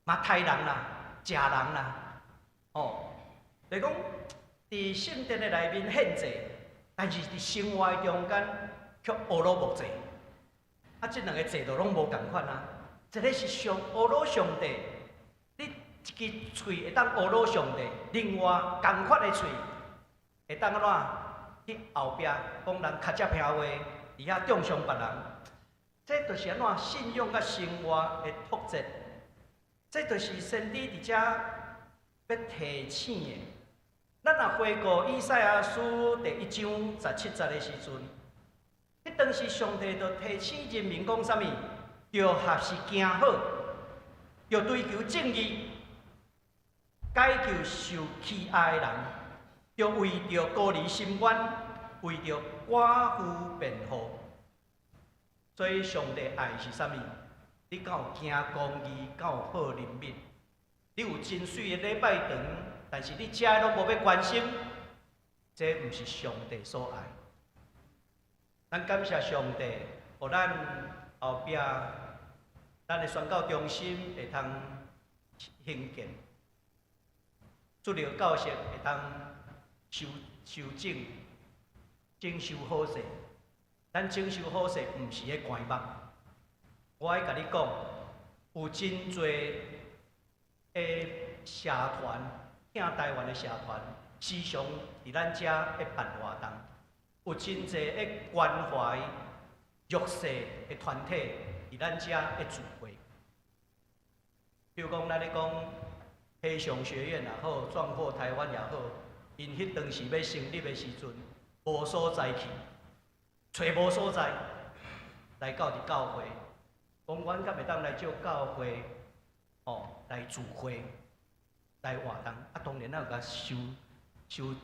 嘛刣人啦，食人啦，哦，就是講佇聖殿的內面獻祭，但是佇生活的中間卻烏魯木祭，啊，這兩个制度攏無仝款啊！一个是上呵咾上帝，你一支喙會當呵咾上帝，另外仝款的喙會當按怎？去後壁講人尻脊骿話，佇遐中傷別人，這就是按怎信仰佮生活的脫節。這就是先知佇遮欲提醒的。咱若回顧以賽亞書第一章十七節的時陣，彼當時上帝就提醒人民講啥物？著合時行好，著追求正義，解救受欺壓的人，著為著孤兒伸冤，為著寡婦辯護。所以上帝愛是啥物？你敢有行公義，敢有好憐憫？你有真媠的禮拜堂，但是你遮攏無欲關心，這毋是上帝所愛。咱感謝上帝，予咱後壁咱的宣教中心會通興建，主流教室會通修修整、整修好勢。咱整修好勢，毋是咧關目。我愛共你講，有真濟的社團，聽台灣的社團，時常佇咱遮咧辦活動，有真濟咧關懷弱勢的團體佇咱遮咧聚會。比如講，咱咧講黑熊學院也好，壯闊台灣也好，𪜶彼當時欲成立的時陣，無所在去，揣無所在，來到佇教會，講阮敢會當來借教會，哦，來聚會，來活動。啊，當然咱有共收收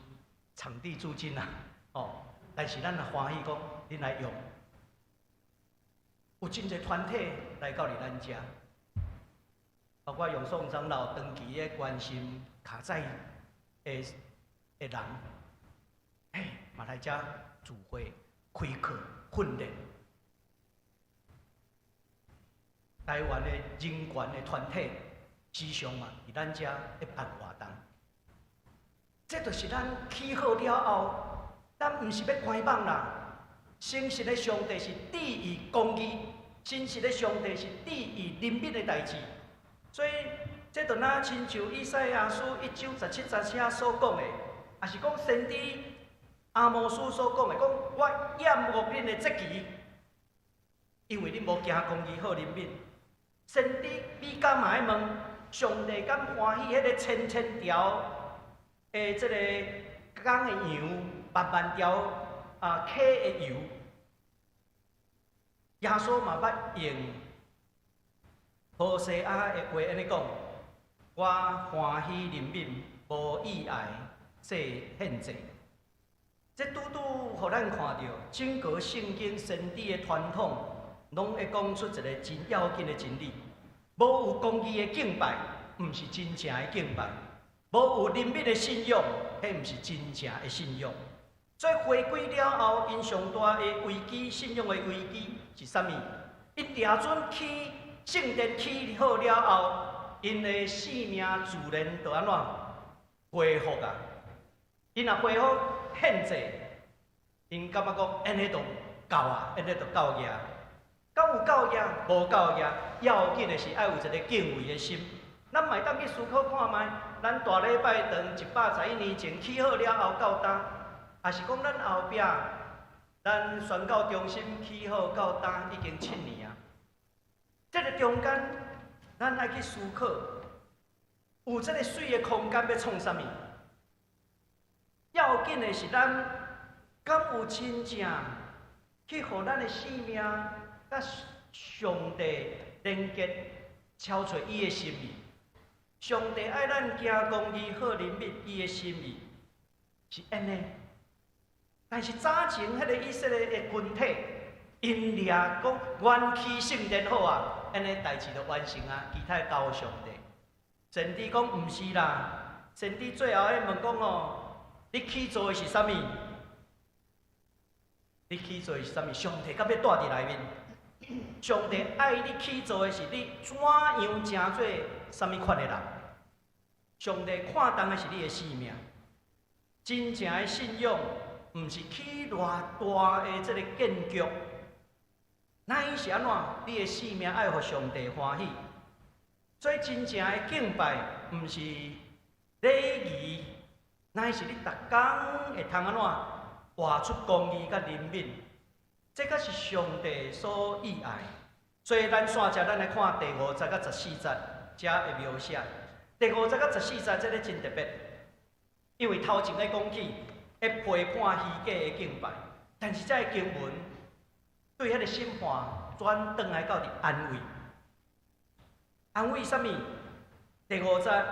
場地租金啊，哦，但是咱也歡喜講，恁來用。有真濟團體來到佇咱遮，包括楊宋長老長期咧關心較早的人，嘿，嘛來遮聚會、開課、訓練。台灣的人權的團體時常嘛佇咱遮咧辦活動，這就是咱起好了後，咱毋是欲關網啦。誠實的上帝是至義公義，誠實的上帝是至義憐憫的代誌，所以這就若親像以賽亞書一章十七節遐所講的，抑是講先知阿摩司所講的，講我厭惡恁的節期，因為恁無行公義好憐憫。先知米迦嘛愛問上帝敢歡喜彼個千千條的這個公的羊，萬萬條啊溪的油？耶穌嘛捌用何西阿的話按呢講：我歡喜憐憫，無意愛祭獻祭。這拄拄予咱看著整個聖經先知的傳統，攏會講出一個真要緊的真理：無有公義的敬拜，毋是真正的敬拜；無有憐憫的信仰，彼毋是真正的信仰。所以回歸了後，𪜶上大的危機，信仰的危機是啥物？𪜶掠準起聖殿起好了後，𪜶的性命自然就按怎恢復啊？𪜶若恢復獻祭，𪜶感覺講按呢就夠啊，按呢就夠額。敢有夠額？無夠額。要緊的是愛有一个敬畏的心。咱嘛會當去思考看覓，咱大禮拜堂111年前起好了後到今，抑是講咱後壁，咱宣教中心起好到今已經7年啊。這个中間，咱愛去思考，有這个媠的空間欲創啥物？要緊的是咱敢有真正去予咱的生命佮上帝連結，超出伊的心意。上帝愛咱行公義、好憐憫，伊的心意是按呢。但是早前彼个以色列的群體，𪜶掠講願起聖殿好啊，按呢代誌就完成啊，其他交予上帝。先知講毋是啦，先知最後彼問講哦，你起做的是啥物？你起做的是啥物？上帝敢欲蹛佇內面？上帝愛你起做的是你怎樣成做啥物款的人？上帝看重的是你的生命。真正的信仰，毋是起偌大的這个建築，乃是按怎？你的生命愛予上帝歡喜。所以真正的敬拜，毋是禮儀，乃是你逐工會通按怎活出公義佮憐憫，這才是上帝所喜愛。所以咱煞遮，咱來看第五節佮十四節，遮的描寫。第五節佮十四節，這个真特別，因為頭前咧講起，咧批判虛假的敬拜，但是這个經文對彼个審判轉轉來到佇安慰，安慰啥物？第五節，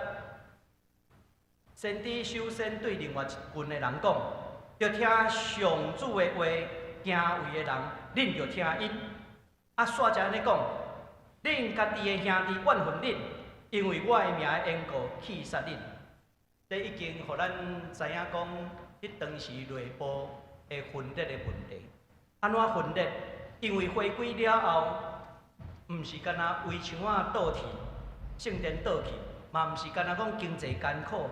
先知首先對另外一群的人講，著聽上主的話，敬畏的人，恁著聽𪜶。啊，煞才按呢講，恁家己的兄弟怨恨恁，因為我的名的緣故棄殺恁。這已經予咱知影講，彼當時內部的分裂的問題。按怎分裂？因為回歸了後，毋是干焦圍牆仔倒去，聖殿倒去，嘛毋是干焦講經濟艱苦，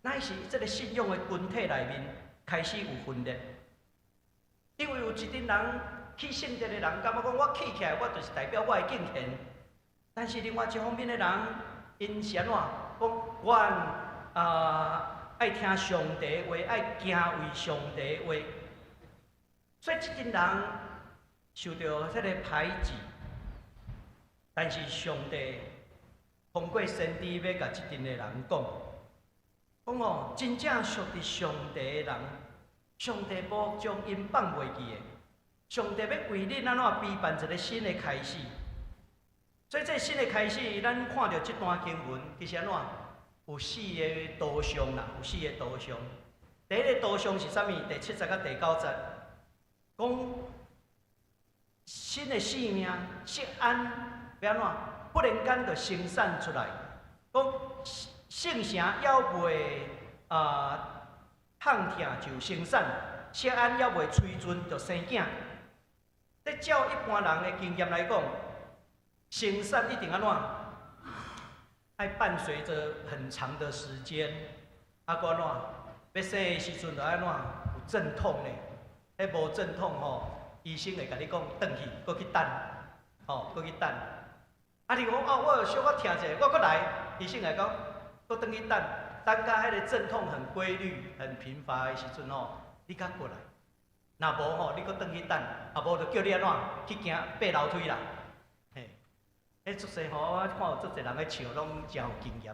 乃是這个信仰的群體內面開始有分裂。因為有一陣人去聖殿的人，感覺講我去起來，我就是代表我的敬虔。但是另外一方面的人，𪜶是按怎講？阮啊愛聽上帝話，愛敬畏上帝話。所以這陣人受著這个排擠，但是上帝通過先知欲共這陣的人講，講哦，真正屬佇上帝的人，上帝無將𪜶放袂記的，上帝欲為恁按怎備辦一个新的開始。所以這新的開始，咱看著這段經文，其實按怎有四个圖像啦，有四个圖像。第一个圖像是啥物？第七節佮第九節，講新的生命，錫安欲按怎？忽然間就生產出來，講聖城猶未啊痛疼就生產，錫安猶未催盡就生囝。這照一般人的經驗來講，生產一定按怎？愛伴隨著很長的時間，啊，閣按怎？欲生的時陣就按怎？有陣痛呢？彼無陣痛吼，醫生會共你講轉去，閣去等，吼，閣去等。啊，你講哦，我小可疼一下，我閣來，醫生會講，閣轉去等，等到彼个陣痛很規律、很頻繁的時陣吼，你才過來。若無吼，你閣轉去等，啊無就叫你按怎去行爬樓梯啦。嘿，彼出世吼，我看有足濟人咧笑，攏誠有經驗。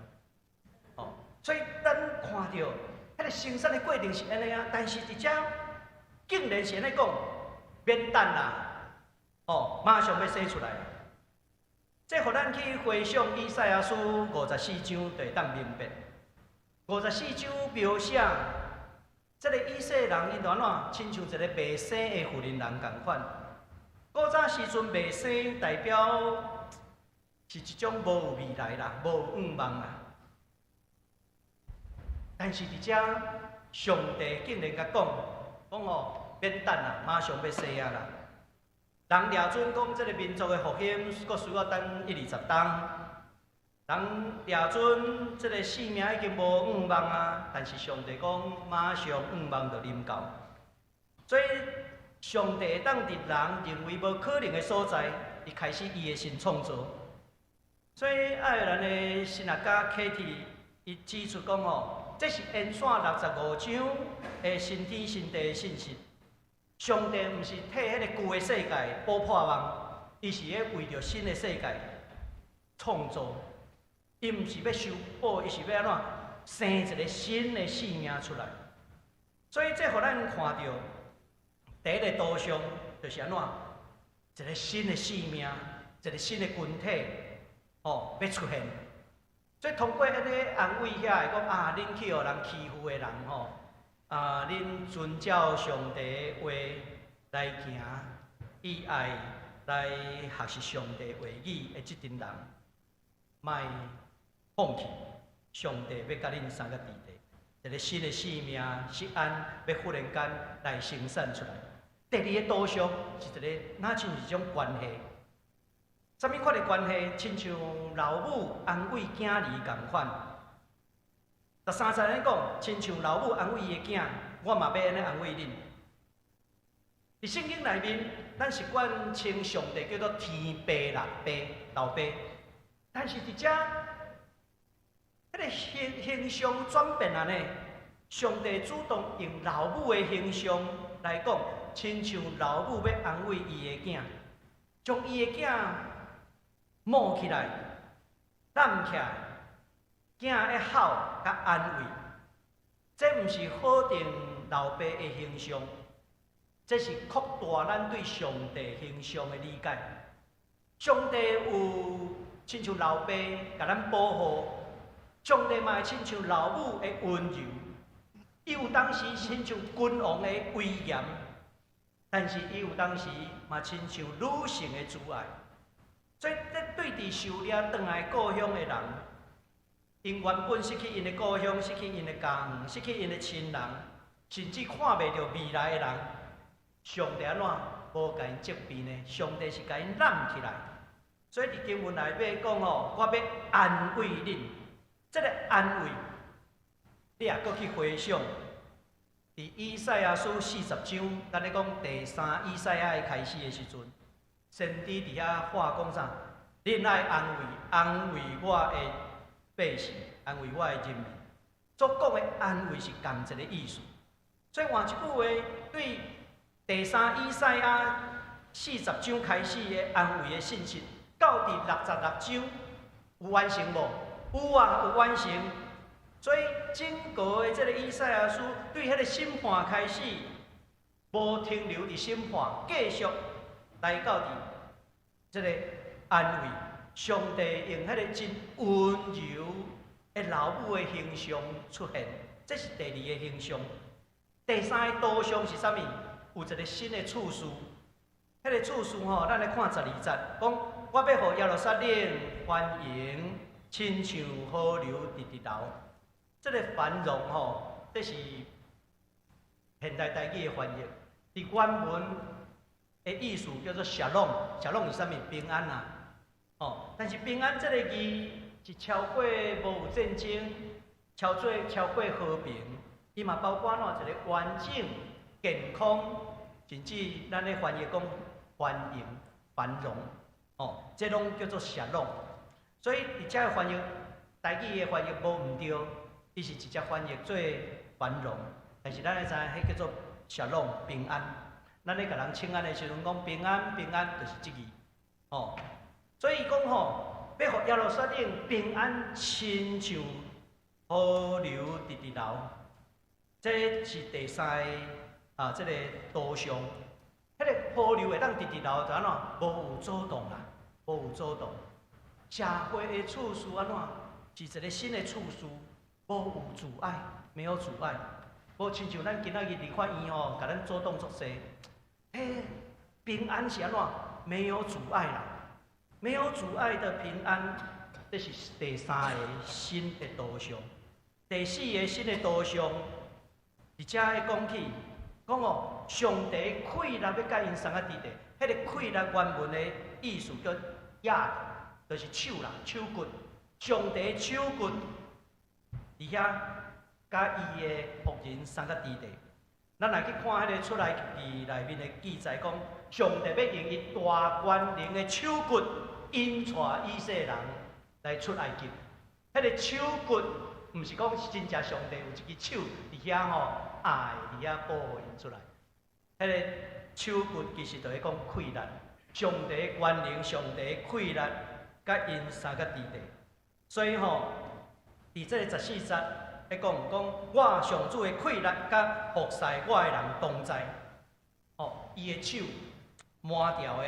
吼，所以咱看著彼个生產的過程是按呢啊，但是佇遮竟然是按呢講，免等啦，哦，馬上欲生出來。這予咱去回想以賽亞書五十四章，就會當明白。五十四章描寫這个以色列人，𪜶就按怎，親像一个未生的婦人人仝款。古早時陣未生，代表是一種無有未來啦，無有願望啦。但是佇遮，上帝竟然共講，講哦，免等啦，馬上欲生啊啦。人掠準講，這个民族的復興，閣需要等一二十冬。人掠準這个生命已經無願望啊，但是上帝講，馬上願望就臨到。所以上帝會當佇人認為無可能的所在，伊開始伊的新創造。所以愛爾蘭的神學家 Katie 伊指出講吼，這是延續65章的新天新地的信息。上帝毋是替彼个舊的世界補破網，伊是咧為著新的世界創造。伊毋是欲修補，伊是欲按怎生一个新的生命出來。所以這予咱看著第一个圖像就是按怎，一个新的生命，一个新的群體，哦，欲出現。所以通過彼个安慰遐會講啊，恁去予人欺負的人吼，啊，恁遵照上帝的話來行，以愛來學習上帝話語的這陣人，莫放棄，上帝欲佮恁相佮佇咧，一個新的生命，錫安欲忽然間來生產出來。第二个圖像是一个，若親像一種關係，啥物款的關係？親像老母安慰囝兒仝款。十三節咧講，親像老母安慰伊的囝，我嘛欲按呢安慰恁。佇聖經內面，咱習慣稱上帝叫做天父啦，爸老爸。但是佇遮，彼个形象轉變按呢，上帝主動用老母的形象來講，親像老母欲安慰伊的囝，將伊的囝摸起來、攬起來，囝會哭佮安慰。這毋是好定老爸的形象，這是擴大咱對上帝形象的理解。上帝有親像老爸共咱保護，上帝嘛會親像老母的溫柔，伊有當時親像君王的威嚴，但是伊有當時嘛親像女性的慈愛。所以，這對佇受掠轉來故鄉的人，𪜶原本失去𪜶的故鄉，失去𪜶的家園，失去𪜶的親人，甚至看袂著未來的人，上帝按怎無共𪜶責備呢？上帝是共𪜶攬起來。所以佇經文內底講吼，我欲安慰恁，這個安慰，你也閣去回想，佇以賽亞書40章，咱咧講第三以賽亞的開始的時陣，先知佇遐話講啥？恁愛安慰，安慰我的百姓，安慰我的人民。所講的安慰是仝一个意思。所以換一句話，對第三以賽亞四十章開始的安慰的信息，到佇66章有完成無？有啊，有完成。所以整個的這个以賽亞書對彼个審判開始，無停留佇審判，繼續來到佇這个安慰。上帝用彼个真溫柔的老母的形象出現，這是第二个形象。第三个圖像是啥物？有一个新的次序。彼个次序吼，咱來看12節，講我欲予耶路撒冷繁榮，親像河流直直流。這个繁榮吼，這是現代台語的翻譯。佇原文的意思叫做 shalom，shalom 是啥物？平安啊。哦，但是平安這个字是超過無有戰爭，超過和平，伊嘛包括怎一个完整、健康，甚至咱咧翻譯講繁榮、繁榮，哦，這攏叫做 shalom。所以佇遮个翻譯，台語的翻譯無毋對，伊是直接翻譯做繁榮，但是咱會知影，彼叫做 shalom 平安。咱咧共人請安的時陣講平安平安，就是這字，哦。所以講吼，欲予耶路撒冷平安，親像河流直直流，這是第三个啊，這个圖像。彼个河流會當直直流，就按怎？無有阻擋啊，無有阻擋。社會的次序按怎？是一个新的次序，無有阻礙，沒有阻礙。無親像咱今仔日立法院吼，共咱阻擋足濟。嘿，平安是按怎？沒有阻礙啦。沒有阻礙的平安，這是第三個新的圖像。第四个新的圖像，佇遮咧講起，講哦，上帝氣力欲佮𪜶相佮佇咧，彼个氣力原文的意思叫壓，就是手啦，手骨。上帝手骨佇遐，佮伊的僕人相佮佇咧。咱來去看彼个出埃及記內面的記載，講上帝欲用伊大權能的手骨引帶以色列人來出埃及。彼个手骨毋是講是真正上帝有一支手佇遐吼，愛佇遐保護𪜶出來。彼个手骨其實就是講氣力，上帝權能、上帝氣力，佮𪜶相佮佇咧。所以吼，佇這个14節咧講講，我上主的氣力佮服侍我的人同在。哦，伊的手抹掉的，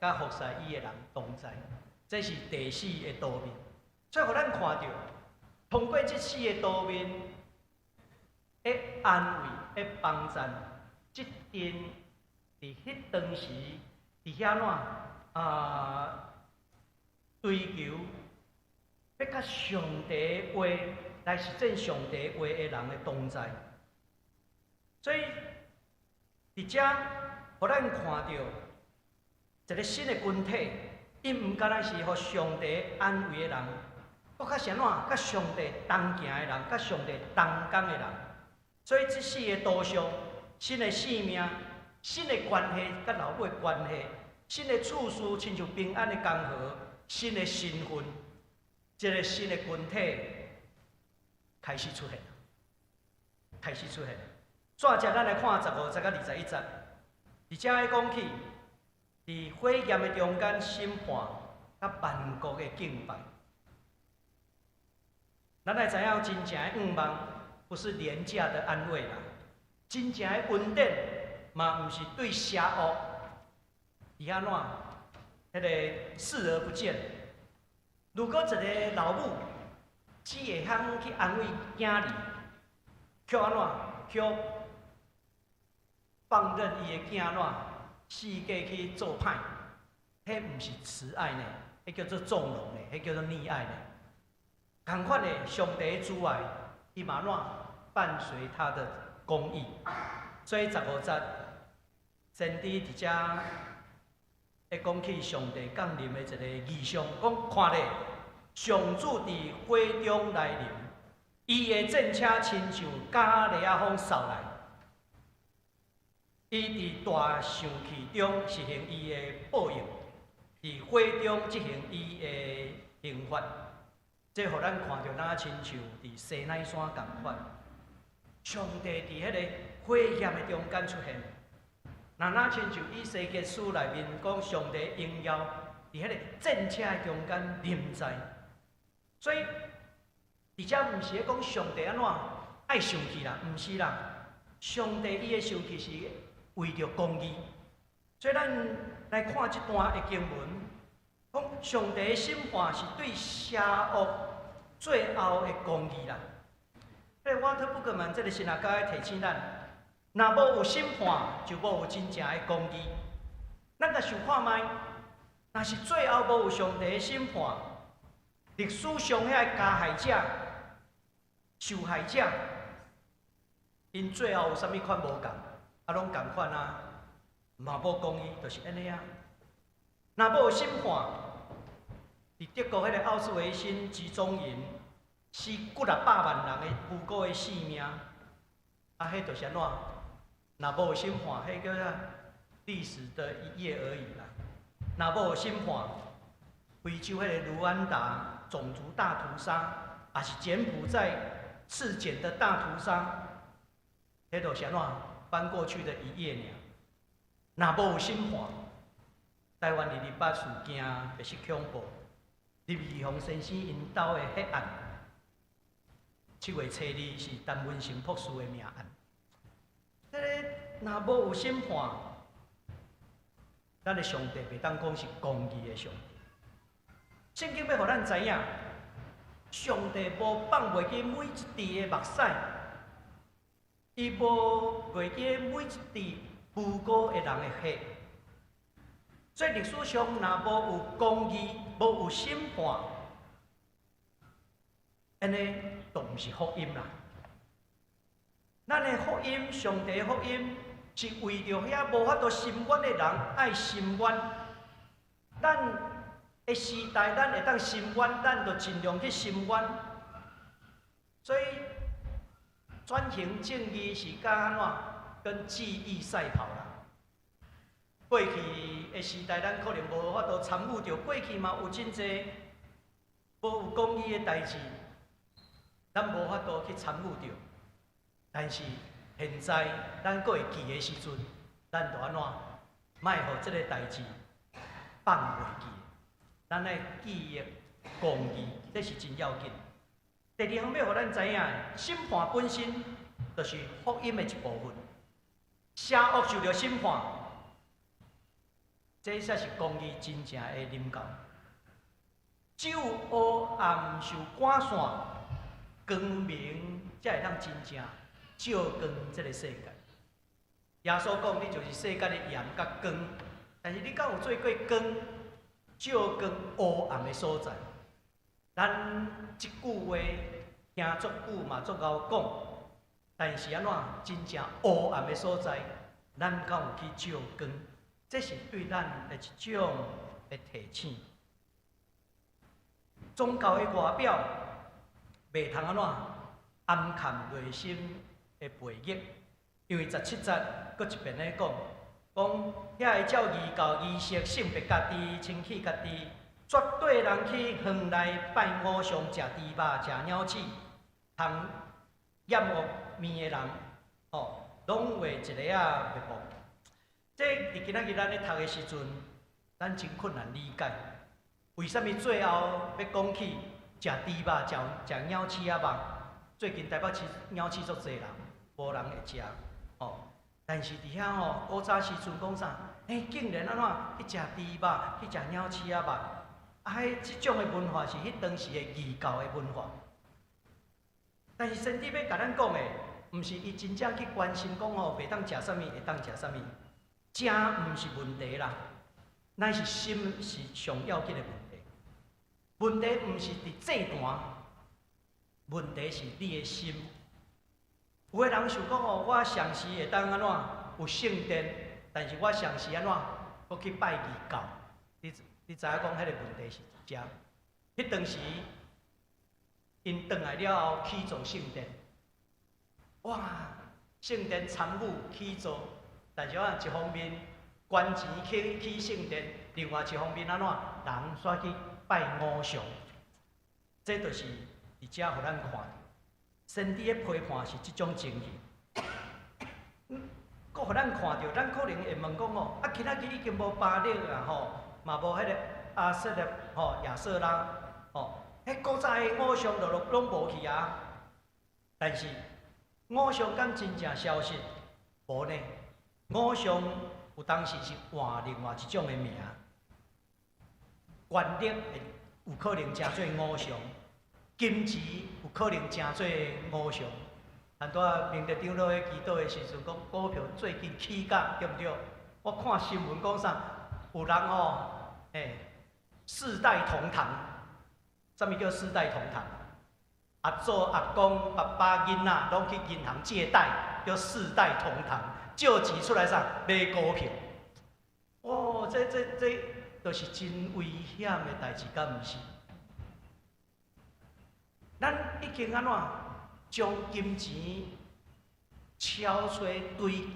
佮服侍伊的人同在。這是第四个圖面。所以，予咱看著，通過這四个圖面的安慰、的幫贊，這陣佇彼當時佇遐怎啊追求欲佮上帝話來實踐上帝話的人的同在。所以，佇遮予咱看著一个新的群體，𪜶毋干焦是予上帝安慰的人，閣較是按怎？佮上帝同行的人，佮上帝同工的人。所以，這四个圖像，新的生命、新的關係，佮老母的關係，新的次序，親像平安的江河，新的身份，這个新的群體開始出現，開始出現。煞接咱來看15節佮21節，佇遮咧講起，佇火焰的中間審判，佮萬國的敬拜。咱愛知影真正的向望，不是廉價的安慰啦，真正的恩典，嘛毋是對邪惡佇按怎，彼个視而不見。如果一个老母只會曉去安慰囝兒，卻按怎，卻放任伊的囝按怎四界去做歹，彼毋是慈愛呢，彼叫做縱容呢，彼叫做溺愛呢。仝款的，上帝的慈愛，伊嘛按怎伴隨他的公義。所以15節，先知佇遮咧講起上帝降臨的一个異象，講看咧，上主佇火中來臨，伊的戰車親像加利亞風掃來，伊佇大生氣中實行伊的報應，佇火中執行伊的刑罰。這予咱看著，若親像佇西奈山仝款，上帝佇彼个火焰的中間出現。若若親像以西結書內面講，上帝榮耀佇彼个戰車的中間臨在。所以，佇遮毋是咧講上帝按怎愛生氣啦，毋是啦。上帝伊的生氣是為著公義。所以咱來看這段的經文，講上帝的審判是對邪惡最後的公義啦。彼个瓦特布格曼這个神學家提醒咱，若無有審判，就無有真正的公義。咱共想看覓，若是最後無有上帝的審判，歷史上遐个加害者、受害者，𪜶最後有啥物款無仝？啊，攏仝款啊，嘛無公義，就是按呢啊。若無有審判，佇德國彼个奧斯維辛集中營，死幾若百萬人的無辜的性命，啊，彼就是按怎？若無有審判，彼叫啥？歷史的一頁而已啦。若無有審判，非洲彼个盧安達種族大屠殺，也是柬埔寨赤柬的大屠殺，彼就是按怎？翻過去的一頁爾。若無有審判，台灣228事件白色恐怖，林義雄先生𪜶兜的血案，7月初2是陳文成博士的命案。這个若無有審判，咱的上帝袂當講是公義的上帝。聖經欲予咱知影，上帝無放袂記每一滴的目屎，伊無袂記每一滴無辜的人的血。所以歷史上若無有公義，無有審判，按呢都毋是福音啦。咱的福音，上帝的福音，是為著遐無法度伸冤的人愛伸冤。咱的時代，咱會當伸冤，咱就盡量去伸冤。所以轉型正義是佮按怎？跟記憶賽跑啦。過去的時代，咱可能無法度參與著。過去嘛有真濟無有公義的代誌，咱無法度去參與著。但是現在咱閣會記的時陣，咱就按怎？莫予這个代誌放袂記。咱愛記憶公義，這是真要緊。第二項欲予咱知影的，審判本身就是福音的一部分。邪惡受著審判，這才是公義真正的臨到。只有黑暗受趕散，光明才會當真正照光這个世界。耶穌講：“你就是世界的鹽佮光。”但是你敢有做過光，照光黑暗的所在？咱這句話聽足久嘛足𠢕講，但是按怎真正黑暗的所在，咱敢有去照光？這是對咱的一種的提醒。宗教的外表袂通按怎掩蓋內心的背逆，因為17節閣一遍咧講，講遐个照異教儀式聖別家己、清氣家己，絕對人去園內拜偶像、食豬肉、食鳥鼠，通厭惡麵的人，吼，攏會一下仔滅亡。這佇今仔日咱咧讀的時陣，咱真困難理解，為啥物最後欲講起食豬肉、食食鳥鼠仔肉？最近台北市鳥鼠足濟啦，無人會食，吼。但是佇遐吼，古早時陣講啥？欸，竟然按怎去食豬肉，去食鳥鼠仔肉？啊，彼這種的文化是彼當時的異教的文化。但是先知欲共咱講的，毋是伊真正去關心講吼，袂當食啥物，會當食啥物，食毋是問題啦，乃是心是上要緊的問題。問題毋是佇祭壇，問題是你的心。有的人想講哦，我常時會當按怎有聖殿，但是我常時按怎，閣去拜異教。你知影講彼个問題是佇遮？彼當時，𪜶轉來了後起造聖殿，哇！聖殿參與起造，但是我一方面捐錢去起聖殿，另外一方面按怎人煞去拜偶像，這就是佇遮予咱看著。先知的批判是這種情形，閣予咱看著，咱可能會問講哦，啊，今仔日已經無巴力啊吼，嘛無彼个亞設的吼亞舍拉吼，彼古早的偶像就攏無去啊。但是偶像敢真正消失？無呢？偶像有當時是換另外一種的名，權力有可能成做偶像。金錢有可能成做偶像。拄仔明德長老咧祈禱的時陣，講股票最近起價，對毋對？我看新聞講啥，有人吼，欸，四代同堂。啥物叫四代同堂？阿祖、阿公、爸爸、囡仔，攏去銀行借貸，叫四代同堂，借錢出來啥？買股票。哦，這，就是真危險的代誌，敢毋是？咱已經按怎將金錢超出對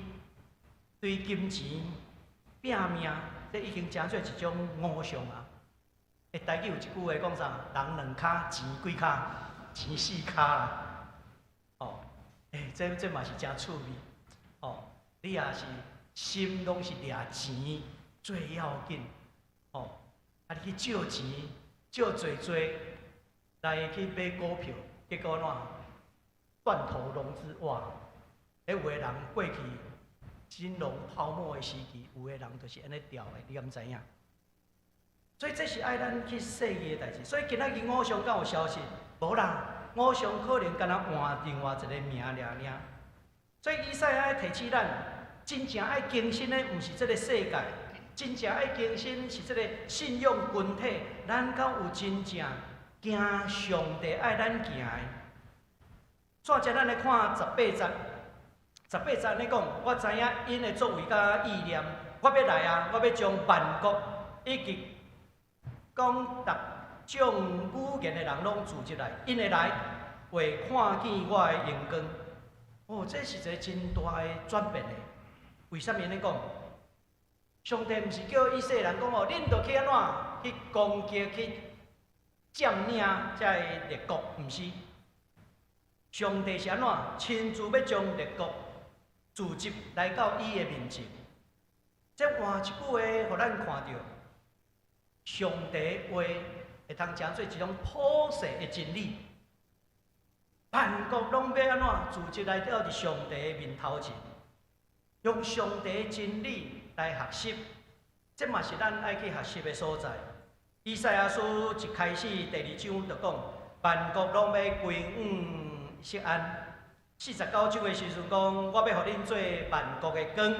對金錢拼命，這已經成做一種偶像啊！欸，台語有一句話講啥？人兩跤，錢幾跤？錢四跤啦！哦，欸，這嘛是誠趣味。哦，你若是心攏是掠錢最要緊。哦，啊，你去借錢借濟濟來去買股票，結果按怎？斷頭融資，哇！彼有的人過去金融泡沫的時期，有的人就是按呢掉的，你敢知影？所以這是愛咱去細意的代誌。所以今仔日偶像敢有消失？無啦，偶像可能干焦換另外一个名爾爾。所以以賽亞提醒咱，真正愛更新的毋是這个世界，真正愛更新是這个信仰群體。咱敢有真正行上帝愛咱行的？煞遮咱來看十八節，十八節按呢講，我知影𪜶的作為佮意念，我欲來啊，我欲將萬國以及講逐種語言的人攏聚集來，𪜶會來為看見我的榮光。哦，這是一个真大的轉變的。為啥物按呢講？上帝毋是叫以色列人講哦，恁著去按怎去攻擊去佔領這个列國，毋是。上帝是按怎親自欲將列國聚集來到伊的面前。這換一句話，予咱看著，上帝話會通成做一種普世的真理。萬國攏欲按怎聚集來到佇上帝的面頭前，用上帝的真理來學習，這嘛是咱愛去學習的所在。以賽亞書一開始第二章就講，萬國攏欲歸向錫安。49章的時陣講，我欲予恁做萬國的光。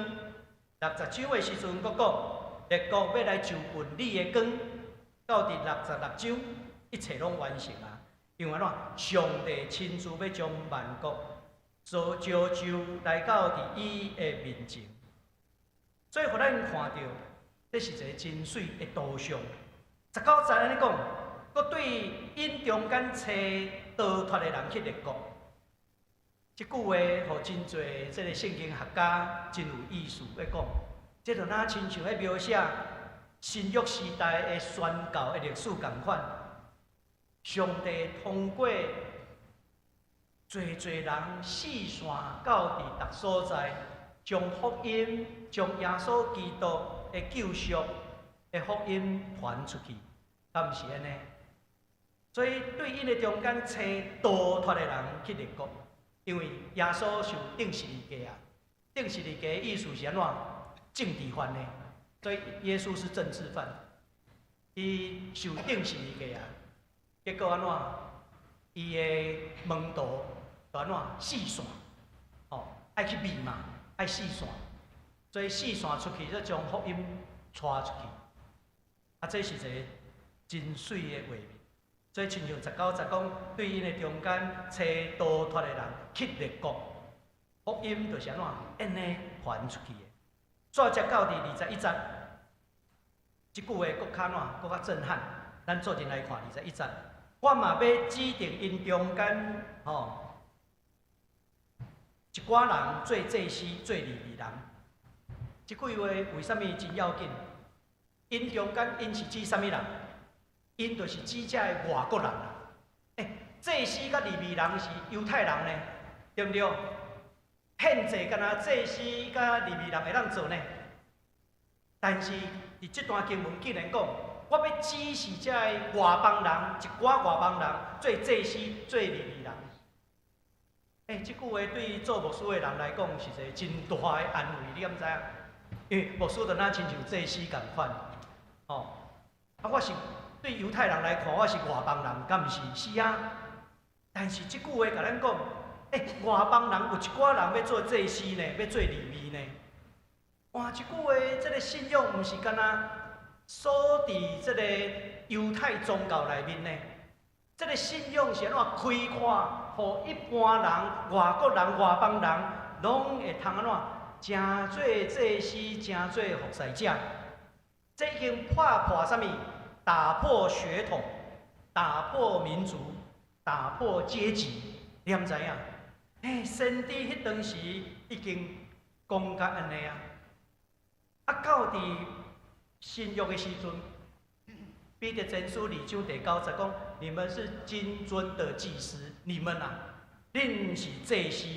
60章的時陣閣講，列國欲來就近你的光。到佇66章，一切攏完成啊！因為按怎？上帝親自欲將萬國所招聚來到佇伊的面前，所以予咱看著，這是一个真媠的圖像。19節按呢講，閣對𪜶中間揣逃脫的人去列國。這句話，予真濟這个聖經學家真有意思咧講，這就若親像咧描寫新約時代的宣教的歷史仝款。上帝通過濟濟人四散到佇逐所在，將福音、將耶穌基督的救贖的福音傳出去，敢毋是按呢？所以對𪜶的中間揣逃脫的人去列國，因為耶穌受釘十字架啊，釘十字架的意思是按怎？政治犯呢？所以耶穌是政治犯，伊受釘十字架啊，結果按怎？伊的門徒就按怎？四散，哦，愛去賣嘛，愛四散，所以四散出去，就將福音帶出去。啊，這是一个真媠的畫面。所以親像19節講，對𪜶的中間揣逃脫的人去列國，福音就是按怎？按呢傳出去的。煞接到佇21節，這句話閣較按怎？閣較震撼。咱做陣來看二十一節，我嘛欲指定𪜶中間吼一寡人做祭司、做利未人。這句話為啥物真要緊？𪜶中間𪜶是指啥物人？𪜶就是指這个外國人啦。欸，祭司佮利未人是猶太人呢，對毋對？獻祭敢若祭司佮利未人會當做呢？但是佇這段經文竟然講，我欲指示這个外邦人，一寡外邦人做祭司、做利未人。欸，這句話對做牧師的人來講是一個真大的安慰，你敢知影？因為牧師就若親像祭司仝款，吼。啊，我是對猶太人來看，我是外邦人，敢毋是？是啊。但是這句話共咱講，欸，外邦人有一寡人欲做祭司呢，欲做利未呢。哇，這句話，這个信仰毋是干焦鎖佇這个猶太宗教內面呢。這个信仰是按怎開闊，予一般人、外國人、外邦人，攏會通按怎？成做祭司，成做服侍者。這已經破啥物？打破血統，打破民族，打破階級，你敢知影？欸，先知彼當時已經講甲按呢啊。啊，到佇新約的時陣，彼得前書二章第九節講：你們是君尊的祭司，你們啊，恁是祭司。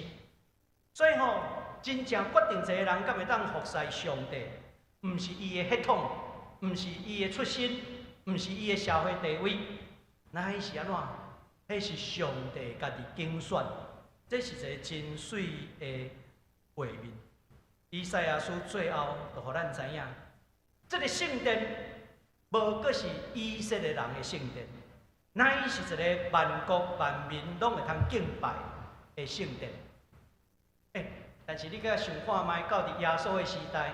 所以吼，真正決定一個人敢會當服侍上帝，毋是伊的血統，毋是伊的出身，毋是伊的社會地位，乃是按怎？彼是上帝家己揀選，這是一個真媠的畫面。以賽亞書最後就予咱知影，這个聖殿無閣是以色列人的聖殿，乃是一个萬國萬民攏會通敬拜的聖殿。欸，但是你閣想看覓，到佇耶穌的時代，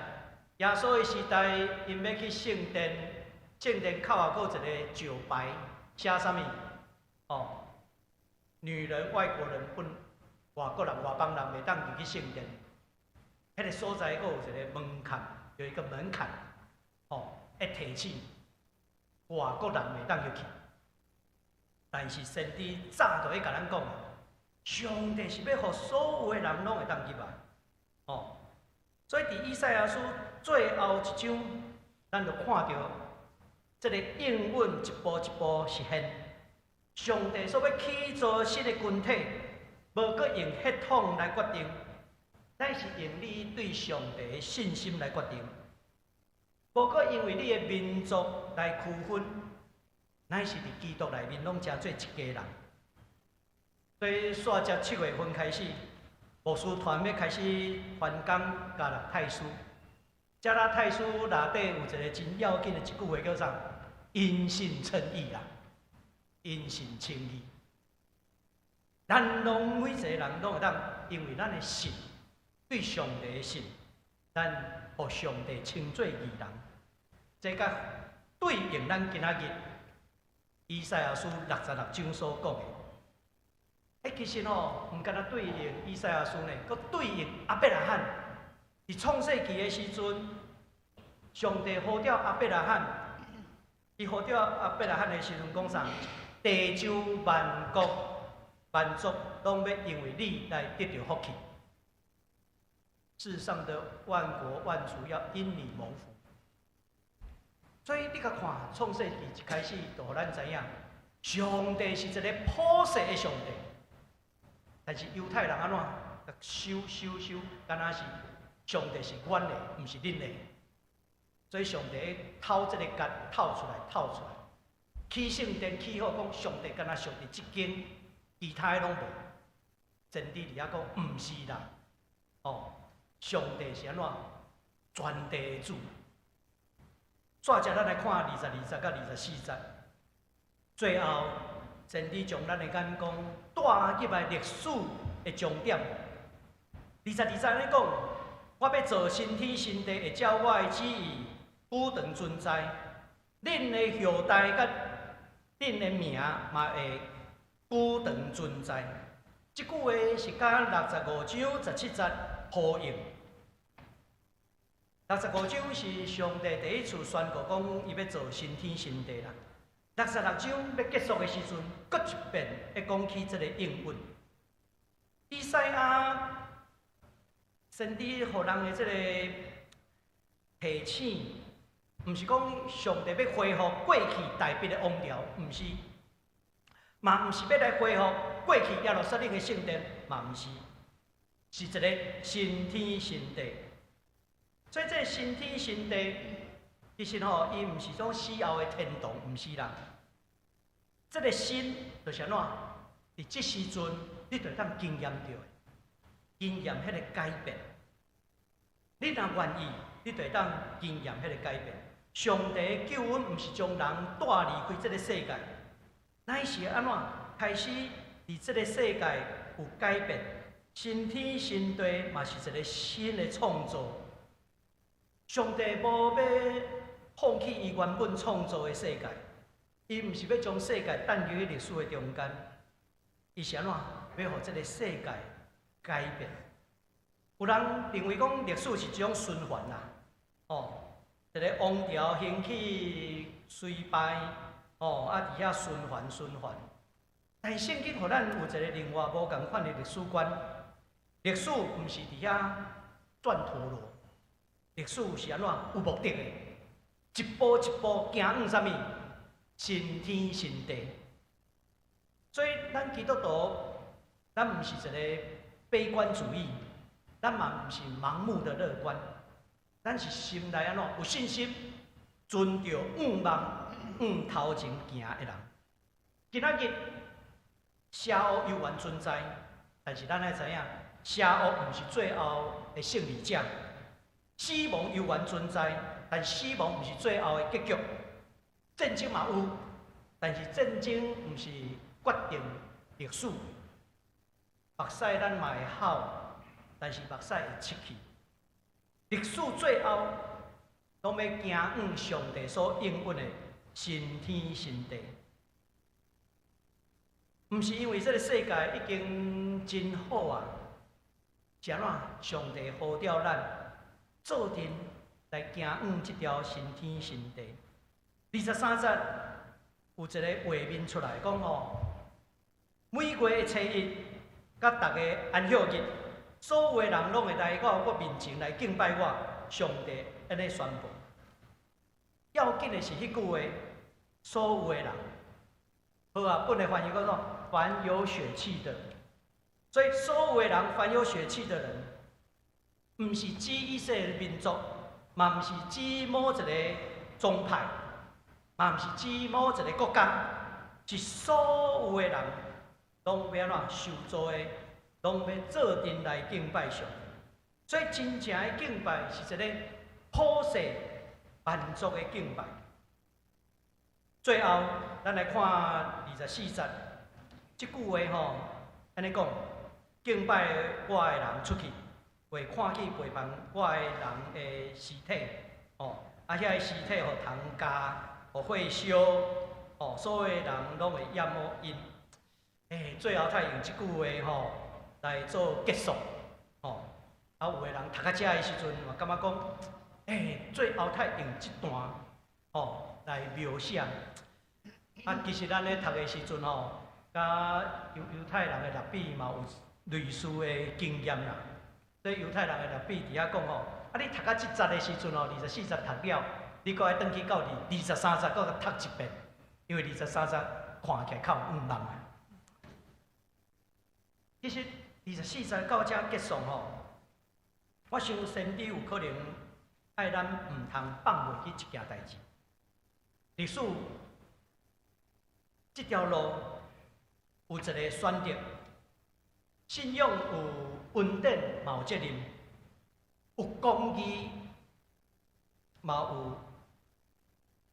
耶穌的時代，𪜶欲去聖殿，聖殿口仔閣有一个石牌，寫啥物？哦，女人、外國人不，外國人、外邦人袂當入去聖殿。彼个所在閣有一个門檻，有一個門檻，哦，會提醒外國人袂當入去。但是先知早就咧共咱講，上帝是欲予所有的人攏會當入來，哦。所以佇以賽亞書最後一章，咱就看著這个應允一步一步實現。上帝所欲起造新的群體，無閣用血統來決定，乃是用你對上帝的信心來決定。無閣因為你的民族來區分，乃是佇基督內面攏成做一家人。所以，煞接7月份開始，牧師團欲開始翻講加拉太書。加拉太書內底有一個真要緊的一句話叫啥？因信稱義啊！因信稱義。咱攏每一個人攏會當，因為咱的信，對上帝的信，咱予上帝稱做義人。這佮對應咱今仔日以賽亞書66章所講的。欸，其實吼，毋干焦對應以賽亞書呢，閣對應亞伯拉罕。佇創世記的時陣，上帝呼召亞伯拉罕，伊呼召亞伯拉罕的時陣講啥？地上萬國萬族攏欲因為你來得著福氣。世上的萬國萬族要因你蒙福。所以你共看創世記一開始就予咱知影，上帝是一个普世的上帝。但是猶太人按怎？收收收，敢若是上帝是阮的，毋是恁的。所以上帝透這个角透出來，透出來。起聖殿起好，講上帝敢若上帝這間，其他的攏無。真理佇遐講，毋是啦。哦，上帝是按怎？全地的主。煞只咱來看22節佮24節，最後先知將咱的眼光帶入來歷史的終點。22節按呢講，我欲造新天新地，會照我的旨意久長存在。恁的後代佮恁的名嘛會久長存在。這句話是佮65章17節呼應。六十五章是上帝第一次宣告講，伊欲造新天新地啦。66章欲結束的時陣，閣一遍會講起這个應允。以賽亞先知予人的這个提醒，毋是講上帝欲恢復過去大衛的王朝，毋是，嘛毋是欲來恢復過去耶路撒冷的聖殿，嘛毋是，是一个新天新地。所以這个新天新地，其實吼，伊毋是種死後的天堂，毋是啦。這个新就是按怎？佇這時陣，你就會當經驗著的，經驗彼个改變。你若願意，你就會當經驗彼个改變。上帝的救恩毋是將人帶離開這个世界，乃是按怎？開始佇這个世界有改變，新天新地嘛是一个新的創造。上帝無欲放棄伊原本創造的世界，伊毋是欲將世界擲入去歷史的中間，伊是按怎？欲予這个世界改變。有人認為講歷史是一種循環啦，哦，一个王朝興起衰敗，哦，啊佇遐循環循環。但是聖經予咱有一個另外無仝款的歷史觀，歷史毋是佇遐轉陀螺。歷史是按怎？有目的的，一步一步行往啥物？新天新地。所以，咱基督徒，咱毋是一个悲觀主義，咱嘛毋是盲目的樂觀，咱是心內按怎？有信心，存著向望向頭前行的人。今仔日邪惡猶原存在，但是咱愛知影，邪惡毋是最後的勝利者。死亡猶原存在，但死亡毋是最後的結局。戰爭嘛有，但是戰爭毋是決定歷史。目屎咱嘛會哭，但是目屎會拭去。歷史最後，攏欲行往上帝所應允的新天新地。毋是因為這个世界已經真好啊，是按怎？上帝呼召咱做陣來行往這條新天新地。23節有一个畫面出來，講吼，每月的初一，佮逐个安息日，所有的人攏會來到我面前來敬拜我。上帝按呢宣布。要緊的是彼句話，所有的人，好啊，本的翻譯講說，凡有血氣的，所以所有的人，凡有血氣的人，毋是指以色列民族，嘛毋是指某一個宗派，嘛毋是指某一個國家，是所有的人，攏欲按怎受造的，攏欲做陣來敬拜上帝。所以真正的敬拜是一个普世萬族的敬拜。最後，咱來看24節，這句話吼，按呢講，敬拜我的人出去，會看見陪伴我的人的屍體，哦，啊，遐个屍體予蟲咬，予火燒，哦，所有的人攏會厭惡𪜶。欸，最後才用這句話吼來做結束，吼。啊，有的人讀到遮的時陣嘛，感覺講，欸，最後才用這段吼來描寫。啊，其實咱咧讀的時陣吼，佮猶太人的拉比嘛有類似的經驗啦。所以猶太人的拉比佇遐講吼，啊，你讀到這節的時陣吼，24節讀了，你閣愛轉去到23節，閣共讀一遍，因為23節看起來較有向望。其實24節到遮結束吼，我想先知有可能愛咱毋通放袂記這件代誌。歷史這條路有一个選擇，信仰有恩典，嘛有責任。有公義，嘛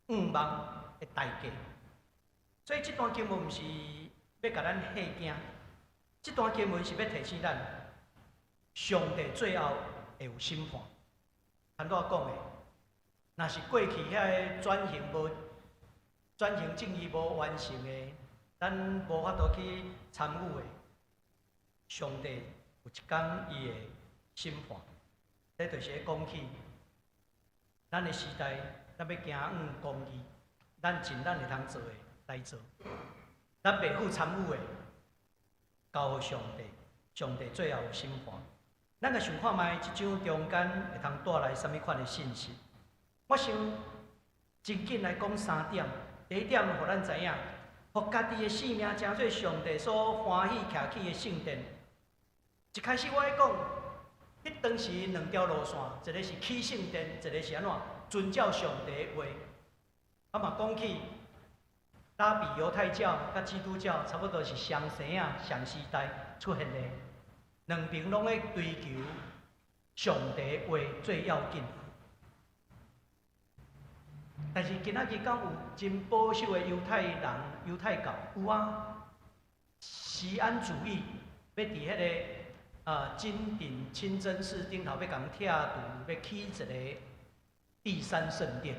有向望的代價。所以這段經文毋是欲共咱嚇驚，這段經文是欲提醒咱，上帝最後會有審判。按怎講的？若是過去遐个轉型無轉型正義無完成的，咱無法度去參與的，上帝有一工伊會審判。這就是咧講起，咱的時代，咱欲行向公義，咱盡咱會通做的來做，咱袂赴參與的，交予上帝，上帝最後有審判。咱來想看覓，這章中間會通帶來啥物款的信息？我想真緊來講三點。第一點，予咱知影，予家己的性命成做上帝所歡喜徛起的聖殿。一開始我咧講，彼當時兩條路線，一个是起聖殿，一个是按怎遵照上帝的話。啊嘛講起，拉比猶太教佮基督教差不多是相生啊、相時代出現的，兩邊攏咧追求上帝的話最要緊。但是今仔日敢有真保守的猶太人、猶太教有啊？錫安主義欲佇彼个金頂清真寺頂頭欲共拆除，欲起一个第三聖殿。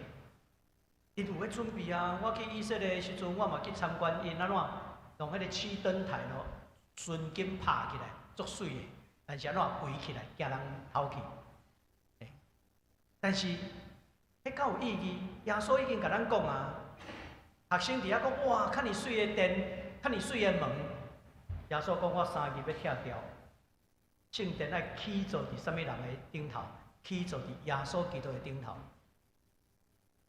𪜶有咧準備啊！我去以色列的時陣，我嘛去參觀𪜶按怎用彼個七燈台咯，純金拍起來，足媠的，但是按怎圍起來，驚人偷去。但是，彼敢有意義？耶穌已經共咱講啊，學生佇遐講哇，較爾媠的殿，較爾媠的門。耶穌講我3日欲拆掉，聖殿愛起造佇啥物人的頂頭？起造佇耶穌基督的頂頭。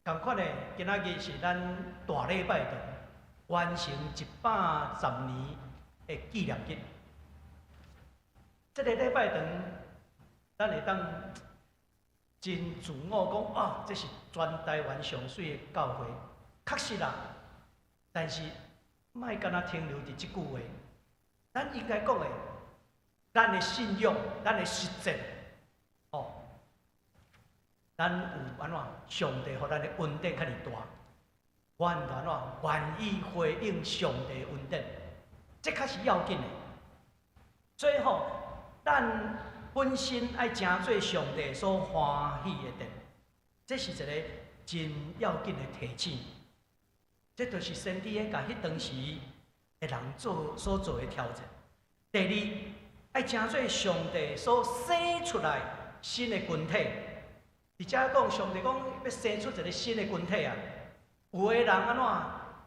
仝款的，今仔日是咱大禮拜堂完成110年的紀念日。這个禮拜堂，咱會當真自我講啊，這是全台灣上媠的教會，確實啦。但是，莫干焦停留佇這句話，咱應該講的，咱的信仰，咱的實踐，哦，咱有按怎？上帝予咱的恩典較爾大，阮按怎願意回應上帝的恩典，這較是要緊的。所以吼，咱本身愛成做上帝所歡喜的殿，這是一个真要緊的提醒。這就是先知咧共彼當時的人做所做的挑戰。第二，愛成做上帝所生出來新的群體。佇遮講，上帝講欲生出一个新的群體啊！有的人按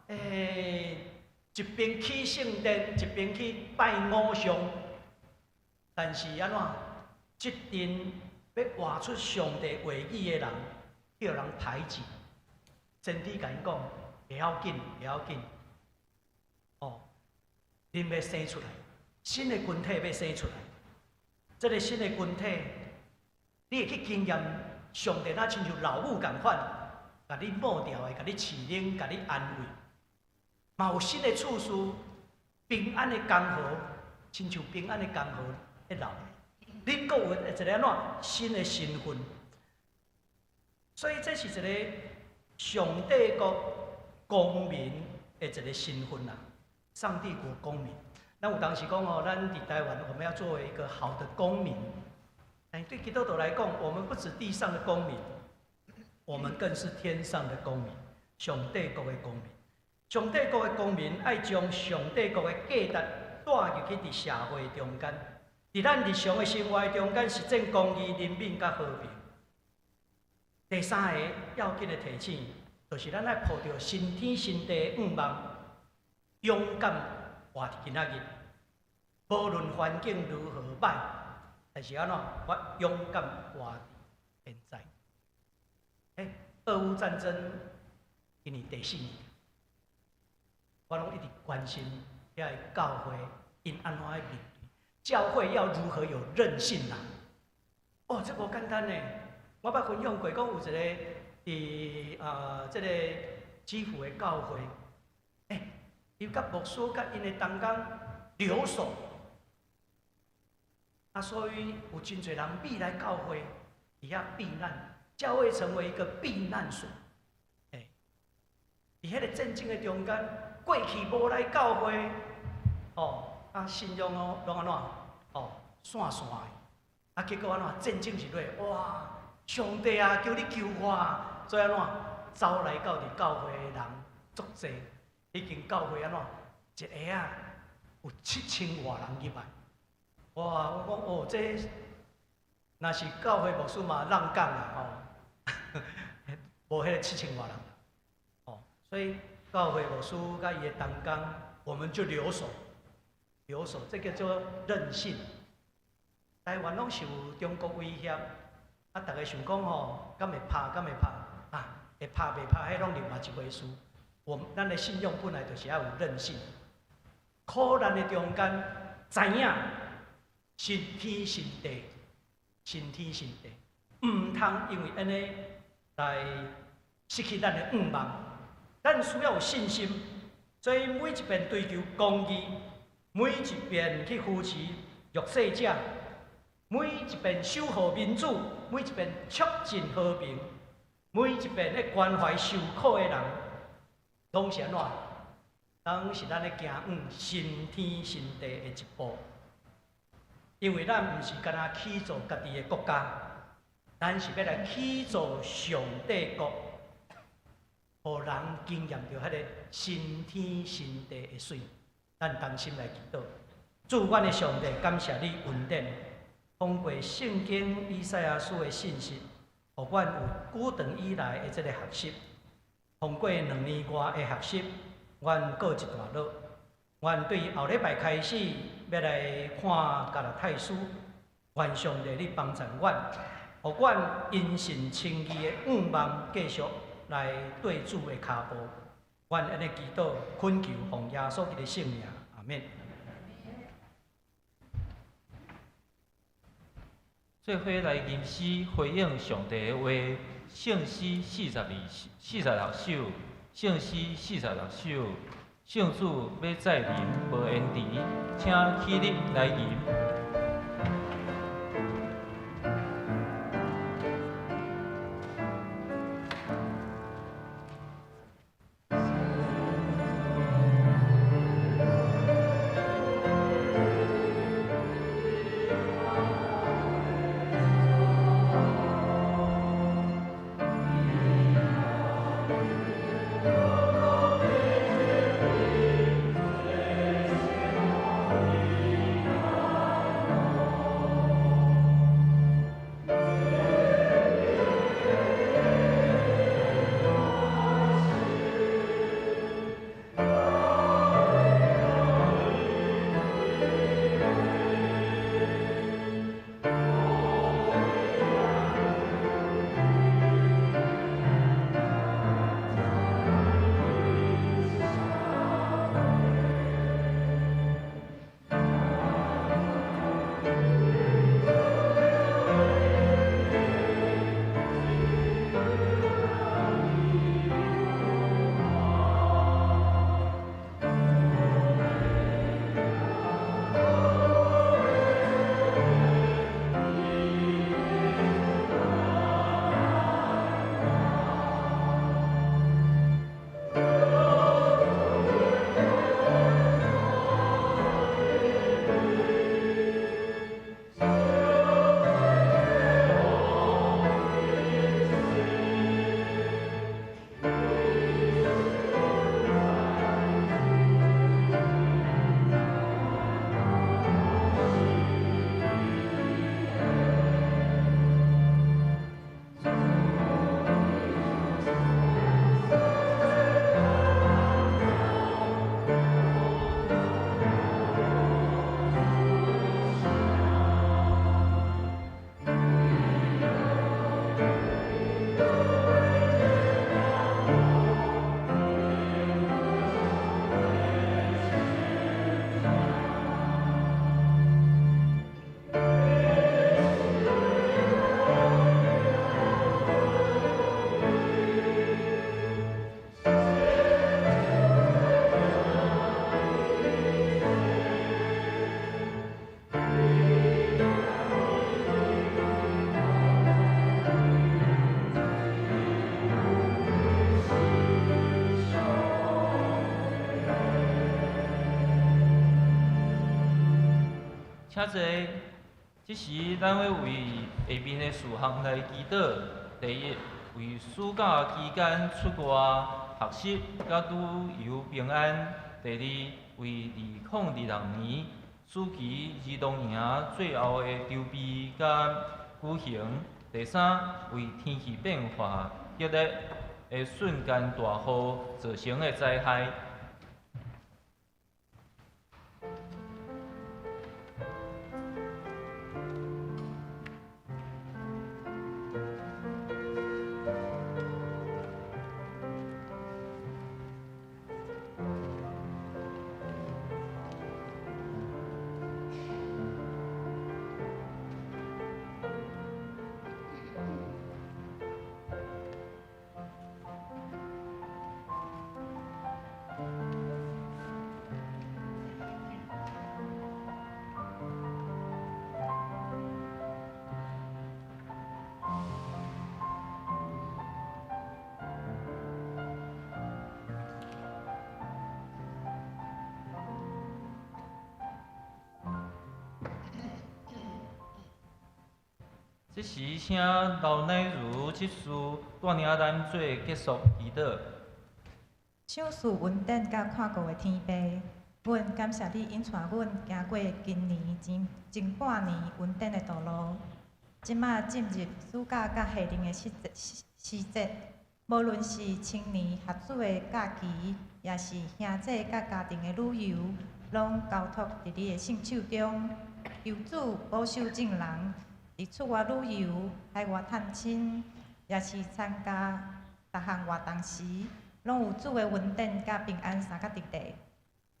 怎？一邊起聖殿，一邊去拜偶像。但是按怎？這陣欲活出上帝話語的人，予人排擠。先知共𪜶講，袂要緊，袂要緊。哦，恁欲生出來，新的群體欲生出來。這个新的群體，你會去經驗上帝，若親像老母仝款，共你抹掉的，共你飼奶，共你安慰。嘛有新的次序，平安的江河，親像平安的江河咧流。恁閣有一个按怎新的身份？所以這是一个上帝國公民的一个身份啦。上帝國公民。咱有當時講哦，咱佇台灣，我們要作為一個好的公民。但對基督徒來講，我們不止地上的公民，我們更是天上的公民，上帝國的公民。上帝國的公民愛將上帝國的價值帶入去佇社會中間，佇咱日常的生活中間實踐公義、憐憫佮和平。第三个要緊的提醒，就是咱愛抱著新天新地的向望，勇敢活佇今仔日。無論環境如何歹，但是按怎，我勇敢活佇現在。俄烏戰爭今年第四年，我攏一直關心遐個教會𪜶按怎去面對，教會要如何有韌性啊？哦，這無簡單呢。我捌分享過，講有一个佇這个基輔的教會，伊佮牧師佮𪜶的同工留守，啊，所以有真濟人避來教會，伫遐避難，教會成為一個避難所。欸，佇彼個戰爭的中間，過去無來教會，哦，啊信仰哦，攏按怎？哦，散散的，啊結果按怎？戰爭一落，哇！上帝啊，求你救我！所以按怎？走來到佇教會的人足濟，彼間教會按怎？一下仔有7000外人入來。哇！我講哦，這若是教會牧師嘛浪講啦吼，無彼個7000外人。哦，所以教會牧師佮伊的同工，我們就留守，留守，這叫做韌性。台灣攏受中國威脅，啊，逐家想講吼，敢會拍？敢會拍？啊，會拍袂拍？彼攏另外一回事。我咱的信仰本來就是愛有韌性。苦難的中間，知影新天新地，新天新地，毋通因為按呢來失去咱的願望。咱需要有信心，所以每一遍追求公義，每一遍去扶持弱勢者，每一遍守護民主，每一遍促進和平，每一遍咧關懷受苦的人，攏是按怎？攏是咱咧行往新天新地的一步。因為咱毋是干焦起造家己的國家，咱是欲來起造上帝國，予人經驗著彼個新天新地的水。咱同心來祈禱，主，阮的上帝，感謝你恩典，通過聖經以賽亞書的信息，予阮有久長以來的這个學習。通過2年外的學習，阮告一段落。阮對後禮拜開始欲來看加拉太書，願上帝你幫助阮，予阮因信稱義的願望繼續來綴主的跤步。阮按呢祈禱，懇求奉耶穌基督的聖名，阿們。做伙來吟詩回應上帝的話，聖詩42、46首，聖詩46首，聖主欲再臨無延遲，請起立來吟。聖請坐。這時，咱欲為下面的事項來祈禱。第一，為暑假期間出外學習佮旅遊平安；第二，為2026年暑期兒童營最後的籌備佮舉行；第三，為天氣變化激烈的瞬間大雨造成的災害。這時，請劉乃如執事帶領咱做結束祈禱。賞賜恩典佮看顧的天父，阮感謝你引帶阮行過今年前前半年恩典的道路。這馬進入暑假佮夏令的時時節，無論是青年學子的假期，抑是兄弟佮家庭的旅遊，攏交託佇你的聖手中。求主保守眾人。佇出外旅遊、海外探親，抑是參加逐項活動時，攏有主的恩典佮平安相佮佇咧。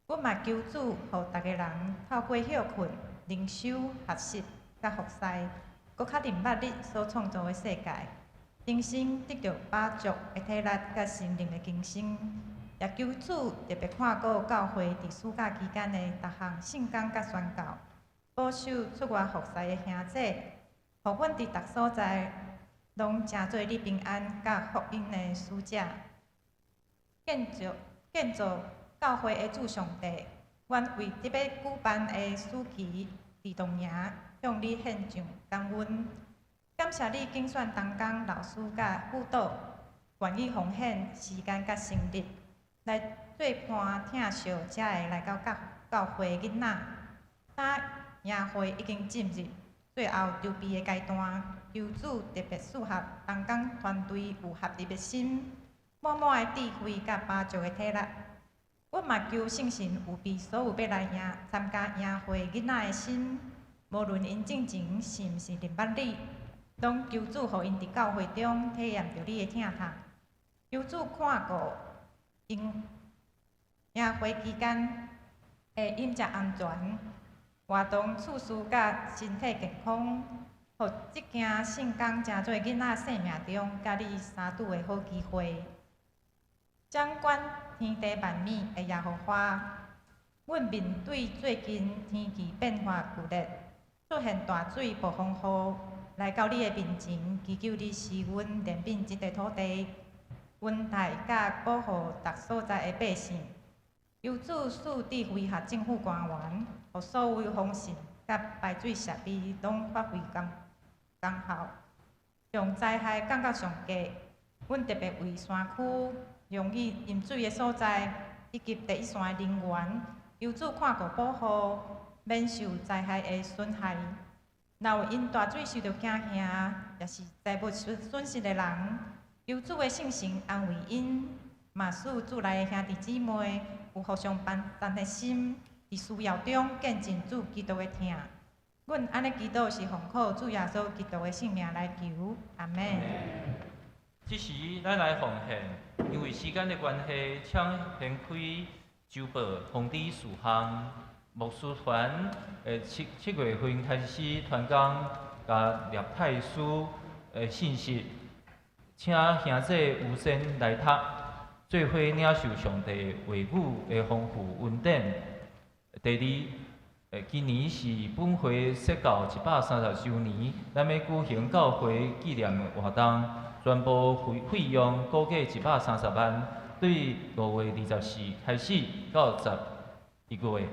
阮嘛求主，予逐个人透過歇睏、靈修、學習佮服侍，閣較認捌你所創造的世界，重新得著飽足的體力佮心靈的更新。也求主特別看顧教會佇暑假期間的逐項聖工佮宣教，保守出外服侍的兄弟。予阮佇逐所在，攏成做你平安佮福音的使者。建造建造教會的主上帝，阮為得欲舉辦的暑期兒童營，向你獻上感恩。感謝你揀選同工老師佮輔導，願意奉獻時間佮心力，來做伴疼惜才會來到教教會囡仔。今營會已經進入最後籌備的階段，求主特別賜予同工團隊有合一的心，滿滿的智慧佮飽足的體力。阮嘛求聖神預備所有欲來營參加營會囡仔的心，無論𪜶進前是毋是認捌你，攏求主予𪜶佇教會中體驗著你的疼痛。求主看顧𪜶營會期間的飲食安全。活動次序佮身體健康，予這件聖工成做囡仔生命中佮你相拄的好機會。掌管天地萬物的耶和華，阮面對最近天氣變化劇烈，出現大水暴風雨，來到你的面前，祈求你施恩憐憫這塊土地，恩待佮保護逐所在的百姓。求主賜智慧予政府官員，予所有防汛佮排水設備攏發揮功功效，將災害降到上低。阮特別為山區容易淹水的所在，以及第一線的人員，求主看顧保護，免受災害的損害。若有因大水受著驚嚇，抑是財物損失的人，求主的聖神安慰𪜶，嘛使主內的兄弟姊妹有互相幫贊的心，佇需要中見證主基督的疼。阮按呢祈禱是奉靠主耶穌基督的聖名來求，阿們。這時，咱來奉獻，因為時間的關係，請先開週報通知事項。牧師團的七七月份開始團工，佮立太書的信息，請兄弟優先來讀，做伙領受上帝話語的豐富恩典。第二，今年是本會設教130週年，咱欲舉行教會紀念活動，全部費費用估計130萬，對5月24開始到11月，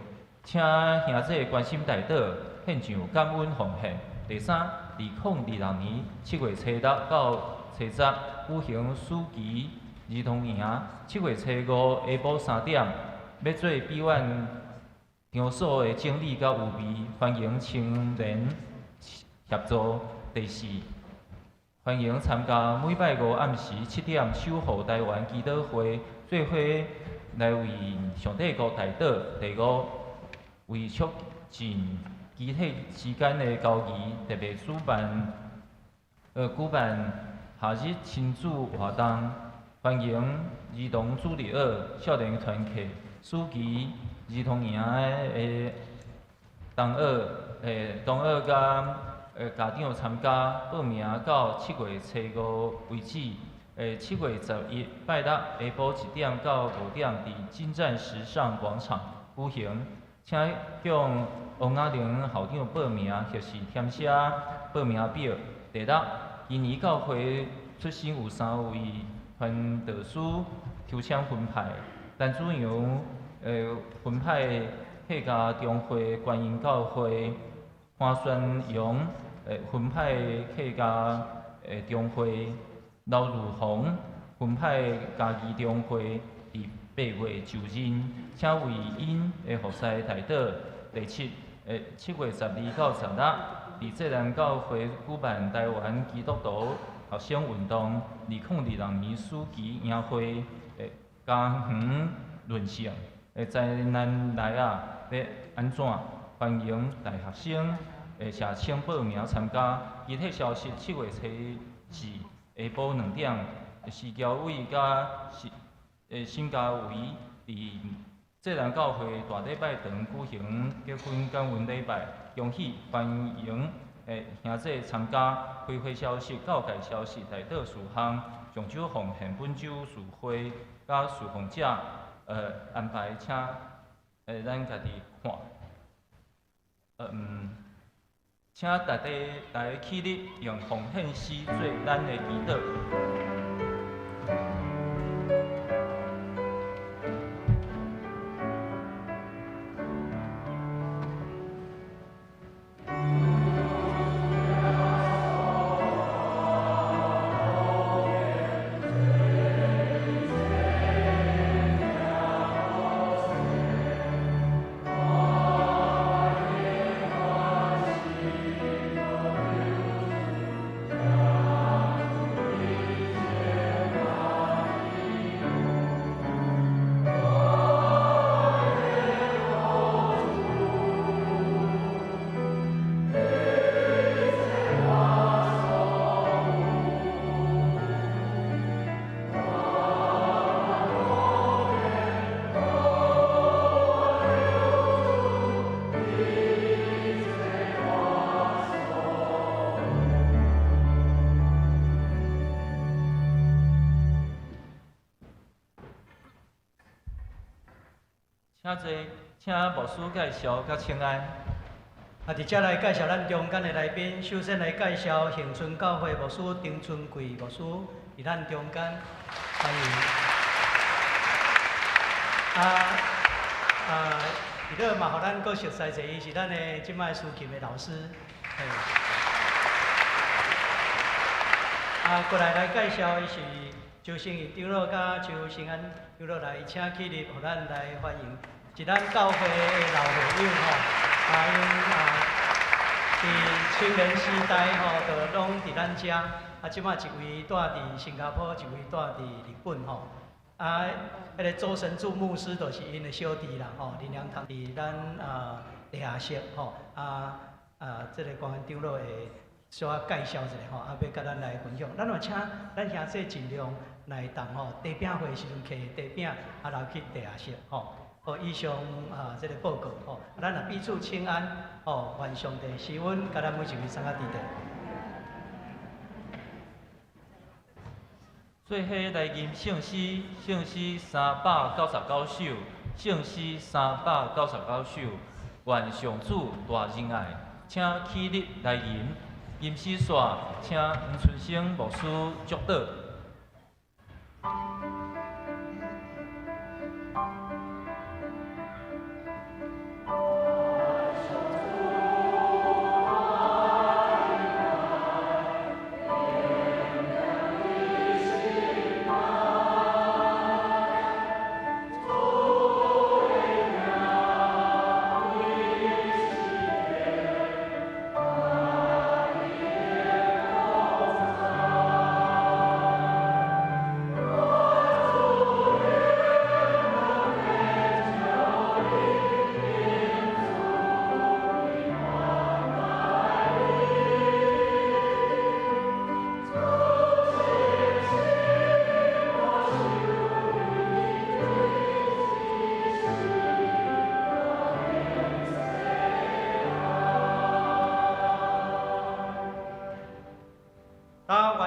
請兄弟關心代禱。獻上感恩奉獻。第三，2026年7月初六到初十舉行暑期兒童營，7月初五下晡3點，欲做表演場所的整理佮預備，歡迎青年協助。第四，歡迎參加每拜五暗時7點守護台灣祈禱會，做伙來為上帝國代禱。第五，為促進肢體之間的交誼，特別舉辦夏日親子活動，歡迎兒童主日學、少年團契、暑期兒童營的同學佮家長參加，報名到7月初五為止。7月11拜六下晡1點到5點，佇金站時尚廣場舉行，請向王雅玲校長報名，或是填寫報名表。第六，今年教會出身有三位傳道師抽籤分派，陳子陽分派客家中會觀音教會，黃宣陽分派客家中會，劉如宏分派嘉義中會，佇8月就任，請為𪜶的服侍代禱。第七，7月12到16，佇濟南教會舉辦台灣基督徒學生運動2026年暑期營會，嘉園論聖，災難來啊，欲按怎？歡迎大學生社青報名參加。具體消息7月初四下晡2點，施家偉佮沈家維佇濟南教會大禮拜堂舉行結婚感恩禮拜，恭喜歡迎兄弟參加。開會消息、教界消息、代禱事項、上週奉獻、本週聚會佮侍奉者安排，請咱家己看。請大家來起立，用奉獻詩做咱的祈禱。請坐，請牧師介紹佮請安。啊，佇遮來介紹咱中間的來賓，首先來介紹恆春教會牧師丁春貴牧師，佇咱中間，歡迎。佇咧嘛，予咱閣熟似者，伊是咱的這擺司琴的老師。嘿。啊，過來來介紹，伊是周成義長老佮周成安長老來，請起立，予咱來歡迎。是咱教會的老會友吼，啊，𪜶啊，佇青年時代吼，就攏佇咱遮，啊，這擺一位住佇新加坡，一位住佇日本吼，啊，彼個周神助牧師就是𪜶的小弟啦吼，林良堂佇咱啊地下室吼，啊啊，這個關長老會小可介紹一下吼，啊，欲佮咱來分享。咱嘛請咱兄弟盡量來同吼，茶餅會時陣摕茶餅啊，留去地下室吼。好，以上啊，這個報告吼，咱也彼此請安吼，願上帝賜恩，佮咱每一位三個弟弟。做伙來吟聖詩，聖詩399首，聖詩399首，願上主大仁愛，請起立來吟。吟詩煞，請黃春生牧師祝禱。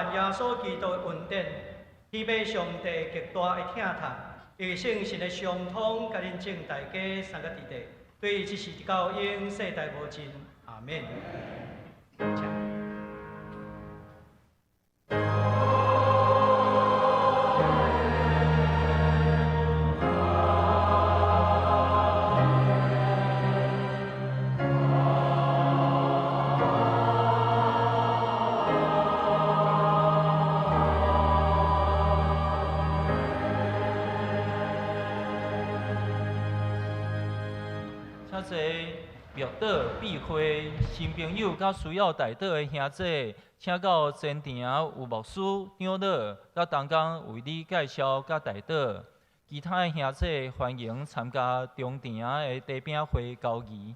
願耶穌基督的恩典，天父上帝極大的疼痛，伊聖神的相通，佮恁眾大家三個弟弟，對這時直到永世代無盡。阿門。請。請坐默禱避會新朋友佮需要代禱的兄弟，請到前場有牧師長老佮同工為你介紹佮代禱。其他的兄弟歡迎參加中場的茶餅會交誼。